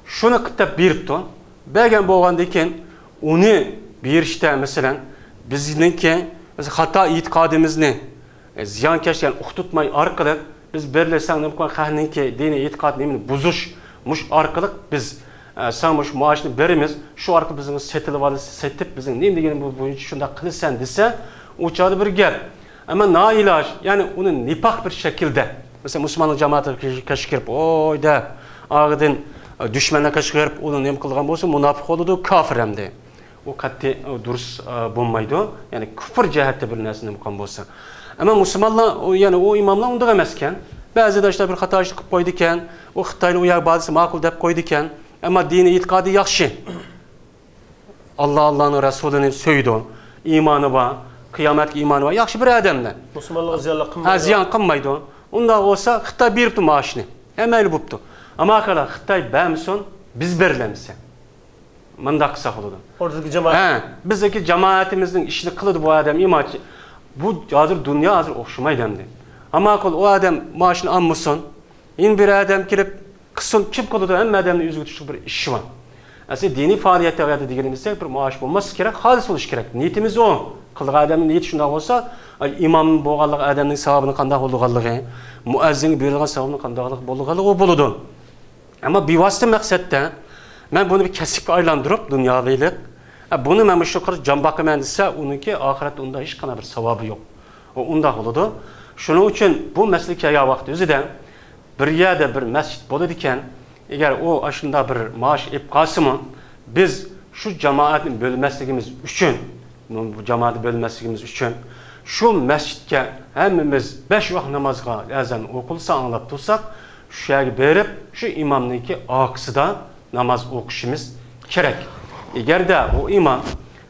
شۇنى قىتتەپ بېرىپتۇ. بەرگەن بولغاندىن كېيىن ئۇنى بېرىشتە، مەسىلەن، بىزنىڭكى، مەسىلەن، خاتا ئېتىقادىمىزنى، ئە، زىيانكەشلەرنى ئۇقتۇرتماي ئارقىلىق بىز بىرلەشسەڭ نېمە قىلغان خەقنىڭكى دىنىي ئېتىقاد نېمىنى بۇزۇش، مۇشۇ ئارقىلىق بىز، ئە، ساڭا مۇشۇ مائاشنى بېرىمىز، شۇ ئارقىلىق بىزنى سېتىلىۋالىسى، سېتىپ بىزنىڭ نېمە دېگىنىمىز بويىچە شۇنداق قىلىسەن دېسە، ئۇ چاغدا بىر گەپ. ئەمما نائىلاج، يەنى ئۇنى نىپاق بىر شەكىلدە، مەسىلەن، مۇسۇلمانلار جامائىتىگە كەچ كىرىپ، ۋوي دەپ، ئارقىدىن، ئە، دۈشمەنلەر كەچ كىرىپ، ئۇنى نېمە قىلغان بولسا، مۇناپىق بولىدۇ، كاپىر ئەمدى. ئۇ قەتئىي، ئۇ دۇرۇس، ئە، بولمايدۇ. يەنى كۇفر جەھەتتە بىر نەرسە نېمە قىلغان بولسا. ئەمما مۇسۇلمانلار، ئۇ، يەنى ئۇ ئىماملار ئۇنداق ئەمەسكەن. بەزىدە ئىشلار بىر خاتا ئىشنى قىلىپ قويىدىكەن. ئۇ خىتاينى ئۇ يەرگە بارسا ماقۇل دەپ قويىدىكەن. ئەمما دىنىي ئېتىقادى ياخشى. ئاللا، ئاللانىڭ رەسۇلىنى سۆيىدۇ، ئىمانى بار، قىيامەتكە ئىمانى بار، ياخشى بىر ئادەمدە. مۇسۇلمانلارغا زىيانلىق قىلمايدۇ. ھە، زىيان قىلمايدۇ. ئۇنداق بولسا خىتاي بېرىپتۇ مائاشنى. ھە، مەيلى بوپتۇ. ئەمما قاراڭ، خىتاي بەرمىسۇن، بىز بېرىلەمسە. مۇنداق قىلساق بولىدۇ. ئوردىدىكى جامائەت. ھە، بىزدىكى جامائىتىمىزنىڭ ئىشىنى قىلىدۇ بۇ ئادەم ئىماچى. بۇ ھازىر دۇنيا ھازىر ئوخشىمايدۇ ئەمدى. ئەمما قىل ئۇ ئادەم مائاشنى ئالمىسۇن. يەنە بىر ئادەم كېلىپ قىلسۇن، كىم قىلىدۇ؟ ھەممە ئادەمنىڭ ئۆزىگە تۇشلۇق بىر ئىشى بار. ئەسلى دىنىي پائالىيەتلەردە دېگىنىمىزدەك بىر مائاش بولماسلىقى كېرەك، خالىس بولۇشى كېرەك. نىيىتىمىز ئۇ. قىلغان ئادەمنىڭ نىيىتى شۇنداق بولسا، ئاي، ئىمام بولغانلىقى ئادەمنىڭ ساۋابىنىڭ قانداق بولىدىغانلىقى، مۇئەززىنگە بېرىلغان ساۋابنىڭ قانداقلىق بولىدىغانلىقى ئۇ بولىدۇ. ئەمما بىۋاسىتە مەقسەتتە مەن بۇنى بىر كەسىپكە ئايلاندۇرۇپ، دۇنياۋىلىق، ئە، بۇنى مەن مۇشۇ قىلىپ جان باقىمەن دېسە، ئۇنىڭكى ئاخىرەتتە ئۇندا ھېچقانداق بىر ساۋابى يوق. ئۇ ئۇنداق بولىدۇ. شۇنىڭ ئۈچۈن بۇ مەسىلە كەلگەن ۋاقىت ئۆزىدە بىر يەردە بىر مەسچىت بولىدىكەن، ئەگەر ئۇ ئاشۇنداق بىر مائاش ئېلىپ قالسىمۇ، بىز شۇ جامائەتنى بۆلمەسلىكىمىز ئۈچۈن، بۇ جامائەتنى بۆلمەسلىكىمىز ئۈچۈن، شۇ مەسچىتكە ھەممىمىز بەش ۋاق نامازغا ئەزان ئوقۇلسا ئاڭلاپ تۇرساق، شۇ يەرگە بېرىپ، شۇ ئىمامنىڭكى ئارقىسىدا ناماز ئوقۇشىمىز كېرەك. ئەگەردە ئۇ ئىمام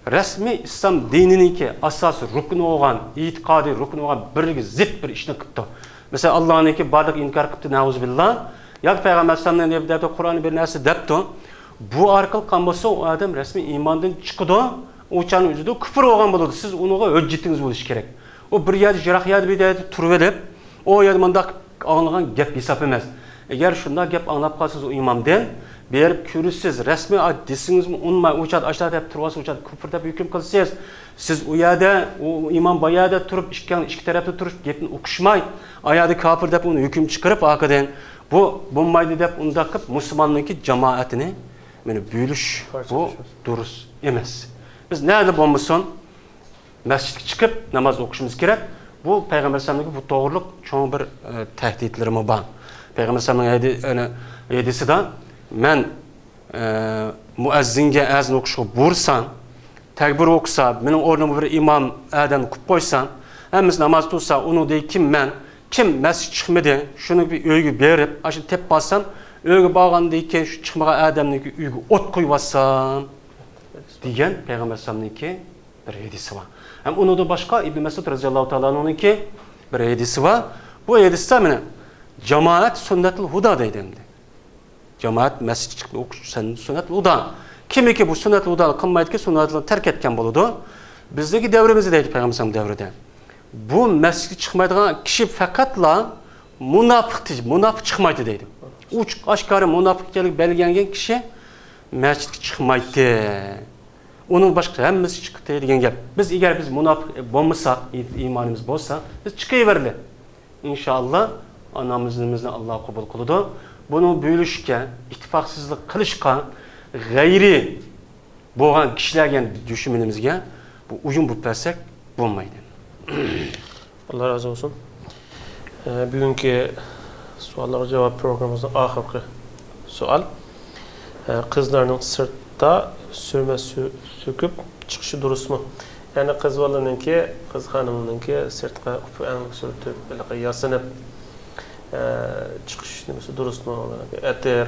رەسمىي ئىسلام دىنىنىڭكى ئاساسىي رۇكنى بولغان، ئېتىقادىي رۇكنى بولغان بىرىگە زىت بىر ئىشنى قىپتۇ. مەسىلەن، ئاللانىڭكى بارلىقىنى ئىنكار قىپتۇ، نەئۇزۇبىللا. ياكى پەيغەمبەر ئەلەيھىسسالامنىڭ نېمە دەپتۇ، قۇرئاننى بىر نەرسە دەپتۇ. بۇ ئارقىلىق قىلغان بولسا، ئۇ ئادەم رەسمىي ئىماندىن چىقىدۇ. ئۇ چاغنىڭ ئۆزىدە كۇپۇر بولغان بولىدۇ. سىز ئۇنىڭغا ھۆججىتىڭىز بولۇشى كېرەك. ئۇ بىر يەردە، يىراق يەردە، بىر يەردە تۇرۇۋېلىپ، ئۇ يەردە مۇنداق ئاڭلىغان گەپ ھېساب ئەمەس. ئەگەر شۇنداق گەپ ئاڭلاپ قالسىڭىز ئۇ ئىمامدىن، بېرىپ كۆرۈشسىز، رەسمىي ئا-، دېسىڭىزمۇ ئۇنىماي، ئۇ چاغدا ئاشۇنداق دەپ تۇرۇۋالسا، ئۇ چاغدا كۇپۇر دەپ ھۆكۈم قىلىسىز. سىز ئۇ يەردە، ئۇ ئىمام بايەردە تۇرۇپ، ئىككىڭ ئىككى تەرەپتە تۇرۇپ، گېپىنى ئۇقۇشماي، ئايەردە كاپىر دەپ ئۇنى ھۆكۈم چىقىرىپ، ئارقىدىن بۇ بولمايدۇ دەپ ئۇنداق قىلىپ، مۇسۇلماننىڭكى جامائەتىنى مانا بۆلۈش، بۇ دۇرۇس ئەمەس. بىز نەدە بولمىسۇن، مەسچىتكە چىقىپ ناماز ئوقۇشىمىز كېرەك. بۇ پەيغەمبەر ئەلەيھىسسالامنىڭكى بۇ توغرىلىق چوڭ بىر، ئە، تەھدىتلىرىمۇ بار. پەيغەمبەر ئەلەيھىسسالامنىڭ ھەدى-، ئەنە، ھەدىسىدە، مەن، ئە، مۇئەززىنگە ئەزان ئوقۇشقا بۇيرۇسام، تەكبىر ئوقۇسا، مېنىڭ ئورنۇمغا بىر ئىمام ئادەمنى قويۇپ قويسام، ھەممىسى ناماز تۇرسا، ئۇنىڭدىن كېيىن مەن، كىم مەسچىتكە چىقمىدى، شۇنى بىر ئۆيگە بېرىپ، ئاشۇنى تېپىپ ئالسام، ئۆيگە بارغاندىن كېيىن شۇ چىقمىغان ئادەمنىڭكى ئۆيىگە ئوت قويۇۋاتسام، دېگەن پەيغەمبەر ئەلەيھىسسالامنىڭكى بىر ھەدىسى بار. ھەم ئۇنىڭدىن باشقا ئىبن مەسئۇد رەزىياللاھۇ تائالا ئەنھۇنىڭكى بىر ھەدىسى بار. بۇ ھەدىستە مانا، جامائەت سۈننەتۇل ھۇدا دەيدۇ ئەمدى. جامائەت مەسچىتكە چىقىپ ئوقۇش سۈن-، سۈننەتۇل ھۇدا. كىمكى بۇ سۈننەتۇل ھۇدانى قىلمايدىكەن، سۈننەتۇل ھۇدانى تەرك ئەتكەن بولىدۇ. بىزدىكى دەۋرىمىزدە دەيدۇ پەيغەمبەر دەۋرىدە. بۇ مەسچىتكە چىقمايدىغان كىشى پەقەتلا مۇناپىق، مۇناپىق چىقمايتتى دەيدۇ. ئوچۇق ئاشكارا مۇناپىق ئىكەنلىكى بەلگىلەنگەن كىشى مەسچىتكە چىقمايتتى. ئۇنىڭ باشقا ھەممىسى چىقتى دېگەن گەپ. بىز ئەگەر بىز مۇناپىق بولمىساق، ئى-، ئىمانىمىز بولسا، بىز چىقىۋېرىلى. ئىنشائاللا، نامىزىمىزنى ئاللا قوبۇل قىلىدۇ. بۇنى بۆلۈشكە، ئىتتىپاقسىزلىق قىلىشقا، غەيرىي بولغان كىشىلەرگە، يەنى دۈشمىنىمىزگە بۇ ئويۇن بولۇپ بەرسەك بولمايدۇ. ئاللا رازى بولسۇن. ئە، بۈگۈنكى سوئاللارغا جاۋاب پروگراممىمىزنىڭ ئاخىرقى سوئال. ئە، قىزلارنىڭ سىرتتا سۈرمە سۈ-، سۈركۈپ چىقىشى دۇرۇسمۇ؟ يەنى قىز بالىنىڭكى، قىز خانىمنىڭكى سىرتقا ئۈپۈەڭ سۈرتۈپ، ھېلىقى ياسىنىپ، ئە، چىقىش نېمىسى دۇرۇسمۇ؟ ئەتىر،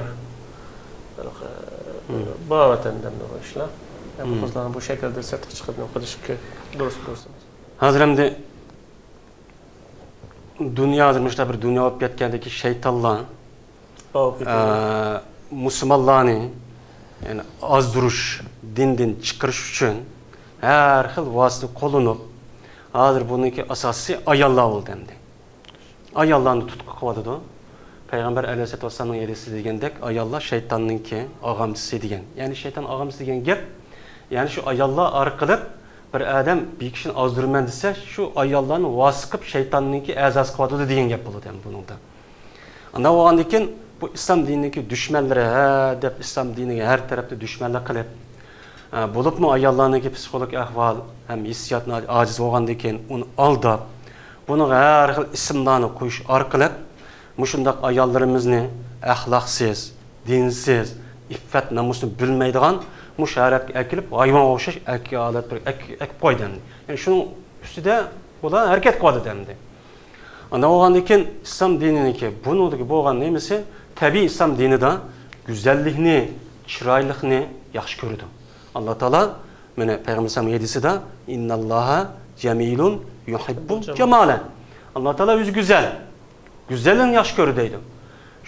ھېلىقى، مم. بار ۋەتەندە بۇ ئىشلار. يا، بۇ مم. قىزلارنىڭ بۇ شەكىلدە سىرتقا چىقىپ نېمە قىلىشى دۇرۇس، دۇرۇس ئەمەس. ھازىر ئەمدى دۇنيا ھازىر مۇشۇنداق بىر دۇنيا بولۇپ كەتكەندىكى شەيتانلار، ئاۋۇپ كېتىدۇ. ئە، مۇسۇلمانلارنى، يەنى ئازدۇرۇش، دىندىن چىقىرىش ئۈچۈن ھەر خىل ۋاسىتە قوللىنىپ، ھازىر بۇنىڭكى ئاساسىي ئاياللار بولدى ئەمدى. ئاياللارنى تۇتقا قىلىۋاتىدۇ. پەيغەمبەر ئەلەيھىسسالاتۇ ۋەسسالامنىڭ ھەدىسى دېگەندەك، ئاياللار شەيتاننىڭكى ئاغامچىسى دېگەن. يەنى شەيتان ئاغامچىسى دېگەن گەپ، يەنى شۇ ئاياللار ئارقىلىق بىر ئادەم بىر كىشىنى ئازدۇرىمەن دېسە، شۇ ئاياللارنى ۋاسىتە قىلىپ شەيتاننىڭكى ئەزاسى قىلىۋاتىدۇ دېگەن گەپ بولىدۇ ئەمدى بۇنىڭدا. ئانداق بولغاندىن كېيىن، بۇ ئىسلام دىنىنىڭكى دۈشمەنلىرى، ھە، دەپ ئىسلام دىنىگە ھەر تەرەپتە دۈشمەنلىك قىلىپ، ئە، بولۇپمۇ ئاياللارنىڭكى پسىخولوگىك ئەھۋال ھەم ھېسسىياتى ئاجىز بولغاندىن كېيىن ئۇنى ئالداپ، بۇنىڭغا ھەر خىل ئىسىملارنى قويۇش ئارقىلىق مۇشۇنداق ئاياللىرىمىزنى ئەخلاقسىز، دىنسىز، ئىپپەت نامۇسنى بىلمەيدىغان مۇشۇ ھالەتكە ئەكېلىپ، ھايۋانغا ئوخشاش ئەك-، ھالەتكە ئەك-، ئەكىپ قويدى ئەمدى. يەنى شۇنىڭ ئۈستىدە بۇلار ھەرىكەت قىلىۋاتىدۇ ئەمدى. ئانداق بولغاندىن كېيىن ئىسلام دىنىنىڭكى بۇنىڭدىكى بولغان نېمىسى، تەبىئىي ئىسلام دىنىدا گۈزەللىكنى، چىرايلىقنى ياخشى كۆرىدۇ. ئاللا تائالا مانا پەيغەمبەر ئەلەيھىسسالام ھەدىسىدە، «ئىنناللاھا جەمىلۇن يۇھىببۇل جامالە.» ئاللا تائالا ئۆزى گۈزەل. گۈزەللىكنى ياخشى كۆرىدۇ دەيدۇ.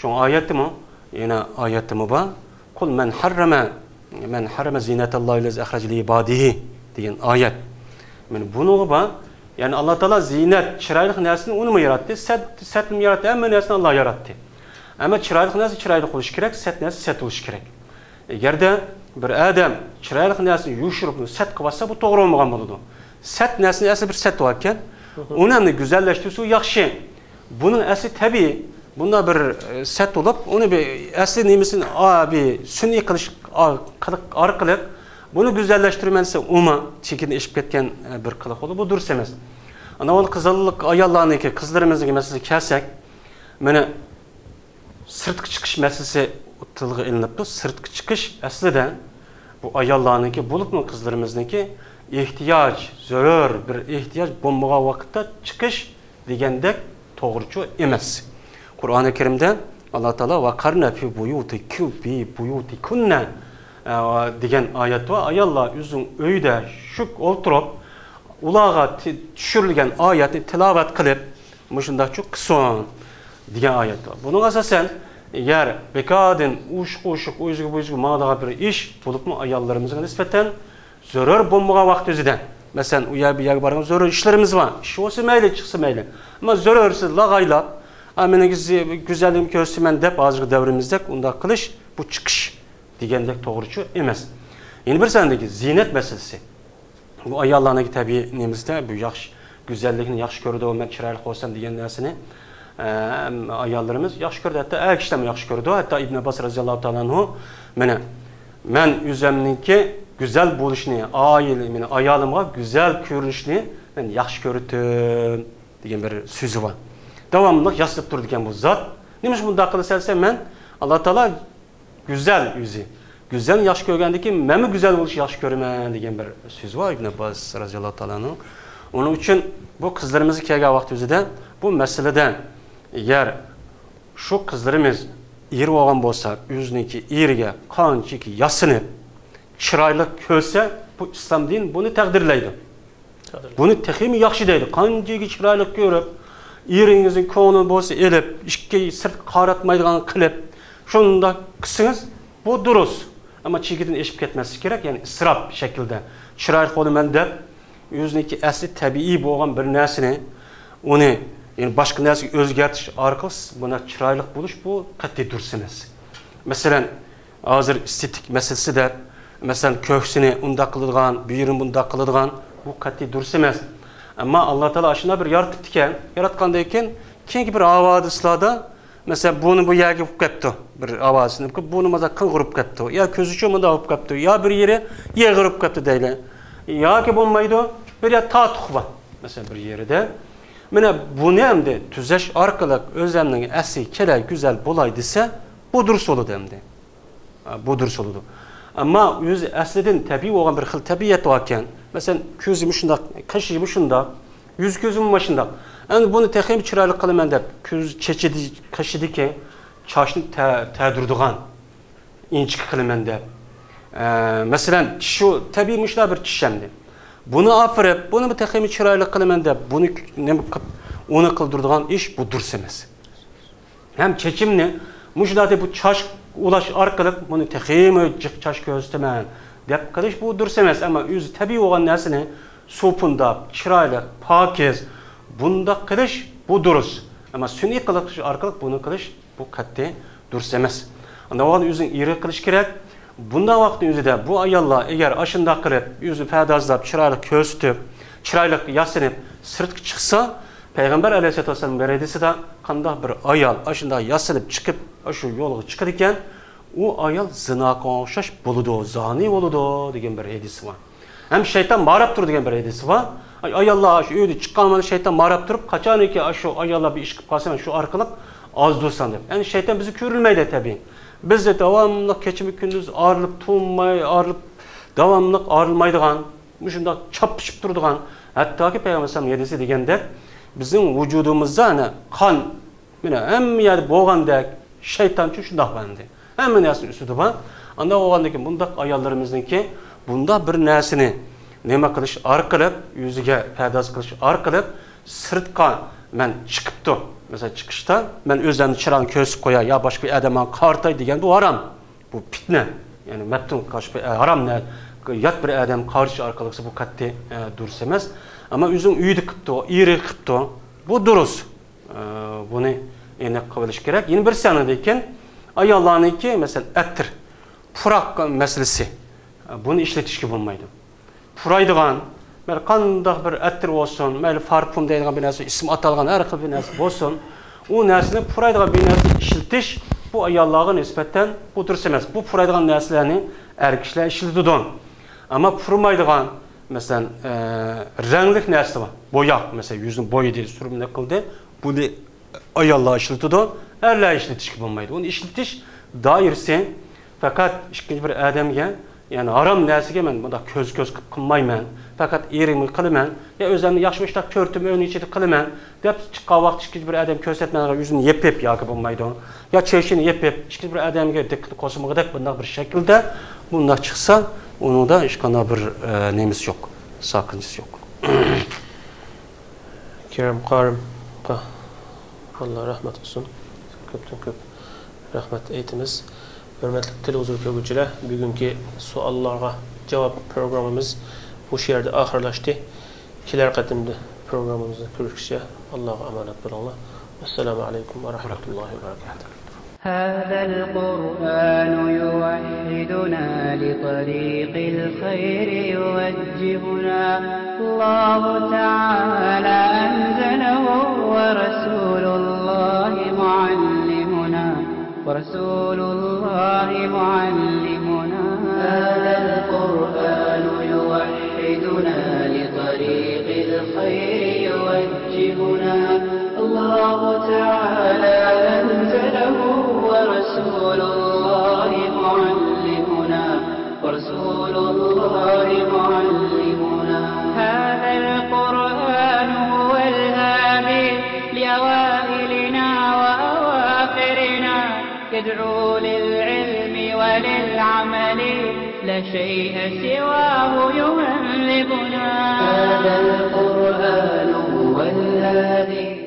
شۇڭا ئايەتتىمۇ، يەنە ئايەتتىمۇ بار. «قۇل مەن ھەررەمە، مەن ھەررەمە زىنەتەللاھىللەتى ئەخرەجە لىئىبادىھى» دېگەن ئايەت. مانا بۇنىڭغا بار. يەنى ئاللا تائالا زىنەت، چىرايلىق نەرسىنى ئۇنىمۇ ياراتتى، سەت، سەتنىمۇ ياراتتى، ھەممە نەرسىنى ئاللا ياراتتى. ئەمما چىرايلىق نەرسە چىرايلىق بولۇشى كېرەك، سەت نەرسە سەت بولۇشى كېرەك. ئەگەردە بىر ئادەم چىرايلىق نەرسىنى يوشۇرۇپ، سەت قىلىۋاتسا، بۇ توغرا بولمىغان بولىدۇ. سەت نەرسىنى ئەسلى بىر سەت باركەن، ئۇنى ئەمدى گۈزەللەشتۈرسە، ئۇ ياخشى. بۇنىڭ ئەسلى تەبىئىي. بۇنداق بىر، ئە، سەت بولۇپ، ئۇنى بىر ئەسلى نېمىسىنى، ئا، بىر سۈنئىي قىلىش، ئا، قىلىق ئارقىلىق بۇنى گۈزەللەشتۈرىمەن دېسە، ئۇمۇ چېكىنى ئېشىپ كەتكەن، ئە، بىر قىلىق بولىدۇ. بۇ دۇرۇس ئەمەس. ئانا، ئۇنى قىزىللىق ئاياللارنىڭكى، قىزلىرىمىزنىڭكى مەسىلىسىگە كەلسەك، مانا، سىرتقا چىقىش مەسىلىسى تىلغا ئېلىنىپتۇ. سىرتقا چىقىش ئەسلىدە بۇ ئاياللارنىڭكى، بولۇپمۇ قىزلىرىمىزنىڭكى ئېھتىياج، زۆرۈر بىر ئېھتىياج بولمىغان ۋاقىتتا چىقىش دېگەندەك توغرىچۇ ئەمەس. قۇرئانى كەرىمدە ئاللا تائالا «ۋەقەرنە فى بۇيۇتىكۇ-، فى بۇيۇتىكۇننە» دېگەن ئايەت بار. ئاياللار ئۆزىنىڭ ئۆيىدە شۈك ئولتۇرۇپ، ئۇلارغا تى-، چۈشۈرۈلگەن ئايەتنى تىلاۋەت قىلىپ، مۇشۇنداقچۇ قىلسۇن دېگەن ئايەت بار. بۇنىڭغا ئاساسەن، ئەگەر بىكاردىن ئۇشۇق-ئۇشۇق، ئۇ يۈزگە بۇ يۈزگە ماڭىدىغان بىر ئىش، بولۇپمۇ ئاياللىرىمىزغا نىسبەتەن زۆرۈر بولمىغان ۋاقىت ئۆزىدە، مەسىلەن، ئۇ يەر بۇ يەرگە بارغان زۆرۈر ئىشلىرىمىز بار. ئىش بولسا مەيلى، چىقسا مەيلى. ئەمما زۆرۈرسىز لاغايلاپ، ھا، مېنىڭ گۈزەللىكىمنى كۆرسىتىمەن دەپ، ھازىرقى دەۋرىمىزدەك ئۇنداق قىلىش، بۇ چىقىش دېگەندەك توغرىچۇ ئەمەس. يەنە بىرسى ئەندىكى زىينەت مەسىلىسى. بۇ ئاياللارنىڭكى تەبىئىي نېمىسىدە، بۇ ياخشى، گۈزەللىكنى ياخشى كۆرىدۇ، مەن چىرايلىق بولسام دېگەن نەرسىنى، ئە، ئاياللىرىمىز ياخشى كۆرىدۇ، ھەتتا ئەر كىشىلەرمۇ ياخشى كۆرىدۇ. ھەتتا ئىبن ئابباس رەزىياللاھۇ تائالا ئەنھۇ، مانا، مەن ئۆزۈمنىڭكى گۈزەل بولۇشنى، ئائىلە، مېنىڭ ئايالىمغا گۈزەل كۆرۈنۈشنى مەن ياخشى كۆرىتتىم، دېگەن بىر سۆزى بار. داۋاملىق ياسىنىپ تۇرىدىكەن بۇ زات. نېمىشقا بۇنداق قىلىسەن دېسە، مەن، ئاللا تائالا گۈزەل ئۆزى. گۈزەلنى ياخشى كۆرگەندىن كېيىن، مەنمۇ گۈزەل بولۇشنى ياخشى كۆرىمەن، دېگەن بىر سۆزى بار ئىبن ئابباس رەزىياللاھۇ تائالا ئەنھۇ. ئۇنىڭ ئۈچۈن بۇ قىزلىرىمىزغا كەلگەن ۋاقتىمىزدا بۇ مەسىلىدە، ئەگەر شۇ قىزلىرىمىز ئېرى بولغان بولسا، ئۆزىنىڭكى ئېرىگە قانچىكى ياسىنىپ، چىرايلىق كۆرسە، بۇ ئىسلام دىنى بۇنى تەقدىرلەيدۇ. بۇنى تېخىمۇ ياخشى دەيدۇ. قانچىكى چىرايلىق كۆرۈپ، ئېرىڭىزنىڭ كۆڭلى بولسا ئېلىپ، ئىككى سىرتقا قاراتمايدىغان قىلىپ، شۇنداق قىلسىڭىز، بۇ دۇرۇس. ئەمما چېكىدىن ئېشىپ كەتمەسلىك كېرەك، يەنى ئىسراپ شەكلىدە. چىرايلىق بولىمەن دەپ، ئۆزىنىڭكى ئەسلى تەبىئىي بولغان بىر نەرسىنى، ئۇنى، يەنى باشقا نەرسىگە ئۆزگەرتىش ئارقىلىق بۇنداق چىرايلىق بولۇش، بۇ قەتئىي دۇرۇس ئەمەس. مەسىلەن، ھازىر ئېستېتىك مەسىلىسىدە، مەسىلەن، كۆكسىنى ئۇنداق قىلىدىغان، بۇيرۇنى بۇنداق قىلىدىغان، بۇ قەتئىي دۇرۇس ئەمەس. ئەمما ئاللا تائالا ئاشۇنداق بىر يارىتىپتىكەن، ياراتقاندىن كېيىن، كېيىنكى بىر ھاۋادىسلاردا، مەسىلەن، بۇنى بۇ يەرگە ئۇرۇپ كەپتۇ، بىر ھاۋادىسىنى ئۇرۇپ كەپ-، بۇنى مانا قىڭغۇرۇپ كەپتۇ، يا كۆزى شۇ مۇنداق ئۇرۇپ كەپتۇ، يا بىر يېرى يېغىرىپ كەپتۇ دەيلى. ياكى بولمايدۇ، بىر يەر تاتۇق بار، مەسىلەن، بىر يېرىدە. مانا بۇنى ئەمدى تۈزەش ئارقىلىق ئۆزەمنىڭ ئەسلىگە كېلەي، گۈزەل بولاي دېسە، بۇ دۇرۇس بولىدۇ ئەمدى. بۇ دۇرۇس بولىدۇ. ئەمما ئۆزى ئەسلىدىن تەبىئىي بولغان بىر خىل تەبىئەت باركەن. مەسىلەن، كۆزى مۇشۇنداق، قېشى مۇشۇنداق، يۈز كۆزى مۇشۇنداق. ئەمدى بۇنى تېخىمۇ چىرايلىق قىلىمەن دەپ، كۆز چېچىدى-، قېشىدىكى چاچنى تە-، تەدۈرىدىغان، ئىنچىكە قىلىمەن دەپ. ئە، مەسىلەن، شۇ تەبىئىي مۇشۇنداق بىر چىش ئەمدى. بۇنى ئاپىرىپ، بۇنىمۇ تېخىمۇ چىرايلىق قىلىمەن دەپ، بۇنى نېمە قىلىپ، ئۇنى قىلدۇرىدىغان ئىش، بۇ دۇرۇس ئەمەس. ھەم چېچىمنى مۇشۇنداق بۇ چاچ ئۇلاش ئارقىلىق بۇنى تېخىمۇ جىق چاچ كۆرسىتىمەن دەپ قىلىش، بۇ دۇرۇس ئەمەس. ئەمما ئۆزى تەبىئىي بولغان نەرسىنى سوپۇنداپ، چىرايلىق، پاكىز، بۇنداق قىلىش، بۇ دۇرۇس. ئەمما سۈنئىي قىلىش ئارقىلىق بۇنى قىلىش، بۇ قەتئىي دۇرۇس ئەمەس. ئانداق ۋاقىتتا ئۆزىنىڭ ئېرى قىلىش كېرەك. بۇنداق ۋاقىتنىڭ ئۆزىدە بۇ ئاياللار ئەگەر ئاشۇنداق قىلىپ، ئۆزىنى پەردازلاپ، چىرايلىق كۆرسىتىپ، چىرايلىق ياسىنىپ سىرتقا چىقسا، پەيغەمبەر ئەلەيھىسسالاتۇ ۋەسسالام بىر ھەدىسىدە، قانداق بىر ئايال ئاشۇنداق ياسىنىپ چىقىپ، ئاشۇ يولغا چىقىدىكەن، ئۇ ئايال زىناغا ئوخشاش بولىدۇ، زانى بولىدۇ، دېگەن بىر ھەدىسى بار. ھەم شەيتان ماراپ تۇرىدۇ دېگەن بىر ھەدىسى بار. ئاي-، ئاياللار شۇ ئۆيدىن چىققان مانا شەيتان ماراپ تۇرۇپ، قاچانكى شۇ ئاياللار بىر ئىش قىلىپ قالسا، مەن شۇ ئارقىلىق ئازدۇرسام دەپ. يەنى شەيتان بىزگە كۆرۈنمەيدۇ تەبىئىي. بىزدە داۋاملىق كېچىمۇ كۈندۈز ئايرىلىپ تۇرماي، ئايرىلىپ، داۋاملىق ئايرىلمايدىغان، مۇشۇنداق چاپلىشىپ تۇرىدىغان، ھەتتاكى پەيغەمبەر ئەلەيھىسسالام ھەدىسى دېگەندەك، بىزنىڭ ۋۇجۇدىمىزدا، يەنى قان، مانا ھەممە يەردە بولغاندەك، شەيتانچۇ شۇنداق بەندى. ھەممە نەرسىنىڭ ئۈستىدە بار. ئانداق بولغاندىن كېيىن بۇنداق ئاياللىرىمىزنىڭكى بۇنداق بىر نەرسىنى نېمە قىلىش ئارقىلىق، ئۆزىگە پەرداز قىلىش ئارقىلىق سىرتقا مەن چىقىپتۇ. مەسىلەن، چىقىشتا مەن ئۆزۈمنى چىرايىنى كۆرسىتىپ قوياي يا باشقا بىر ئادەم ماڭا قارىتاي دېگەن بۇ ھارام. بۇ پىتنە. يەنى مەپتۇن قاش-، ھارام نە-، يات بىر ئادەم قارىتىش ئارقىلىق بۇ قەتئىي، ئە، دۇرۇس ئەمەس. ئەمما ئۆزىنىڭ ئۆيىدە قىپتۇ، ئېرى قىپتۇ. بۇ دۇرۇس. ئە، بۇنى ئېنىق قىلىۋېلىش كېرەك. يەنە بىرسى ئاندىن كېيىن ئاياللارنىڭكى، مەسىلەن، ئەتىر، پۇراق مەسىلىسى. ئە، بۇنى ئىشلىتىشكە بولمايدۇ. پۇرايدىغان، مەيلى قانداق بىر ئەتىر بولسۇن، مەيلى پارفۇم دەيدىغان بىر نەرسە، ئىسمى ئاتالغان ھەر خىل بىر نەرسە بولسۇن، ئۇ نەرسىنى پۇرايدىغان بىر نەرسە ئىشلىتىش بۇ ئاياللارغا نىسبەتەن بۇ دۇرۇس ئەمەس. بۇ پۇرايدىغان نەرسىلەرنى ئەر كىشىلەر ئىشلىتىدۇ. ئەمما پۇرىمايدىغان، مەسىلەن، ئە، رەڭلىك نەرسە بار. بوياق، مەسىلەن، يۈزنى بويىدى، سۈرمىلىك قىلدى. بۇنى ئاياللار ئىشلىتىدۇ، ئەرلەر ئىشلىتىشكە بولمايدۇ. ئۇنى ئىشلىتىش دائىرىسى پەقەت ئىككىنچى بىر ئادەمگە، يەنى ھارام نەرسىگە مەن بۇنداق كۆز-كۆز قىلىپ قىلمايمەن. پەقەت ئېرىمگە قىلىمەن. يا ئۆزۈمنى ياخشى مۇشۇنداق كۆرۈتۈپ ئۆينىڭ ئىچىدە قىلىمەن دەپ چىققان ۋاقىت ئىككىنچى بىر ئادەم كۆرسەتمەيدىغان يۈزىنى يېپىپ ياكى بولمايدۇ. يا چېچىنى يېپىپ، ئىككىنچى بىر ئادەمگە دىققىتىنى قوزغىمىغۇدەك بۇنداق بىر شەكىلدە بۇنداق چىقسا، ئۇنىڭدا ھېچقانداق بىر، ئە، نېمىسى يوق، ساقىنچىسى يوق. كېرەم قارىمغا ئاللا رەھمەت قىلسۇن. كۆپتىن كۆپ رەھمەت ئېيتىمىز. ھۆرمەتلىك تېلېۋىزور كۆرگۈچىلەر، بۈگۈنكى سوئاللارغا جاۋاب پروگراممىمىز مۇشۇ يەردە ئاخىرلاشتى. كېلەر قېتىمدا پروگراممىمىزدا كۆرۈشكىچە ئاللاغا ئامانەت بولۇڭلار. السلام عليكم ورحمة الله وبركاته. هذا القرآن يوحدنا، لطريق الخير يوجهنا. الله تعالى أنزله، ورسول الله معلمنا، ورسول الله معلمنا. هذا القرآن يوحدنا، لطريق الخير يوجهنا. الله تعالى أنزله، ورسول الله معلمنا، ورسول الله معلمنا. هذا القرآن هو الهادي لأوائلنا وأواخرنا، يدعو للعلم وللعمل، لا شيء سواه يهذبنا. هذا القرآن هو الهادي.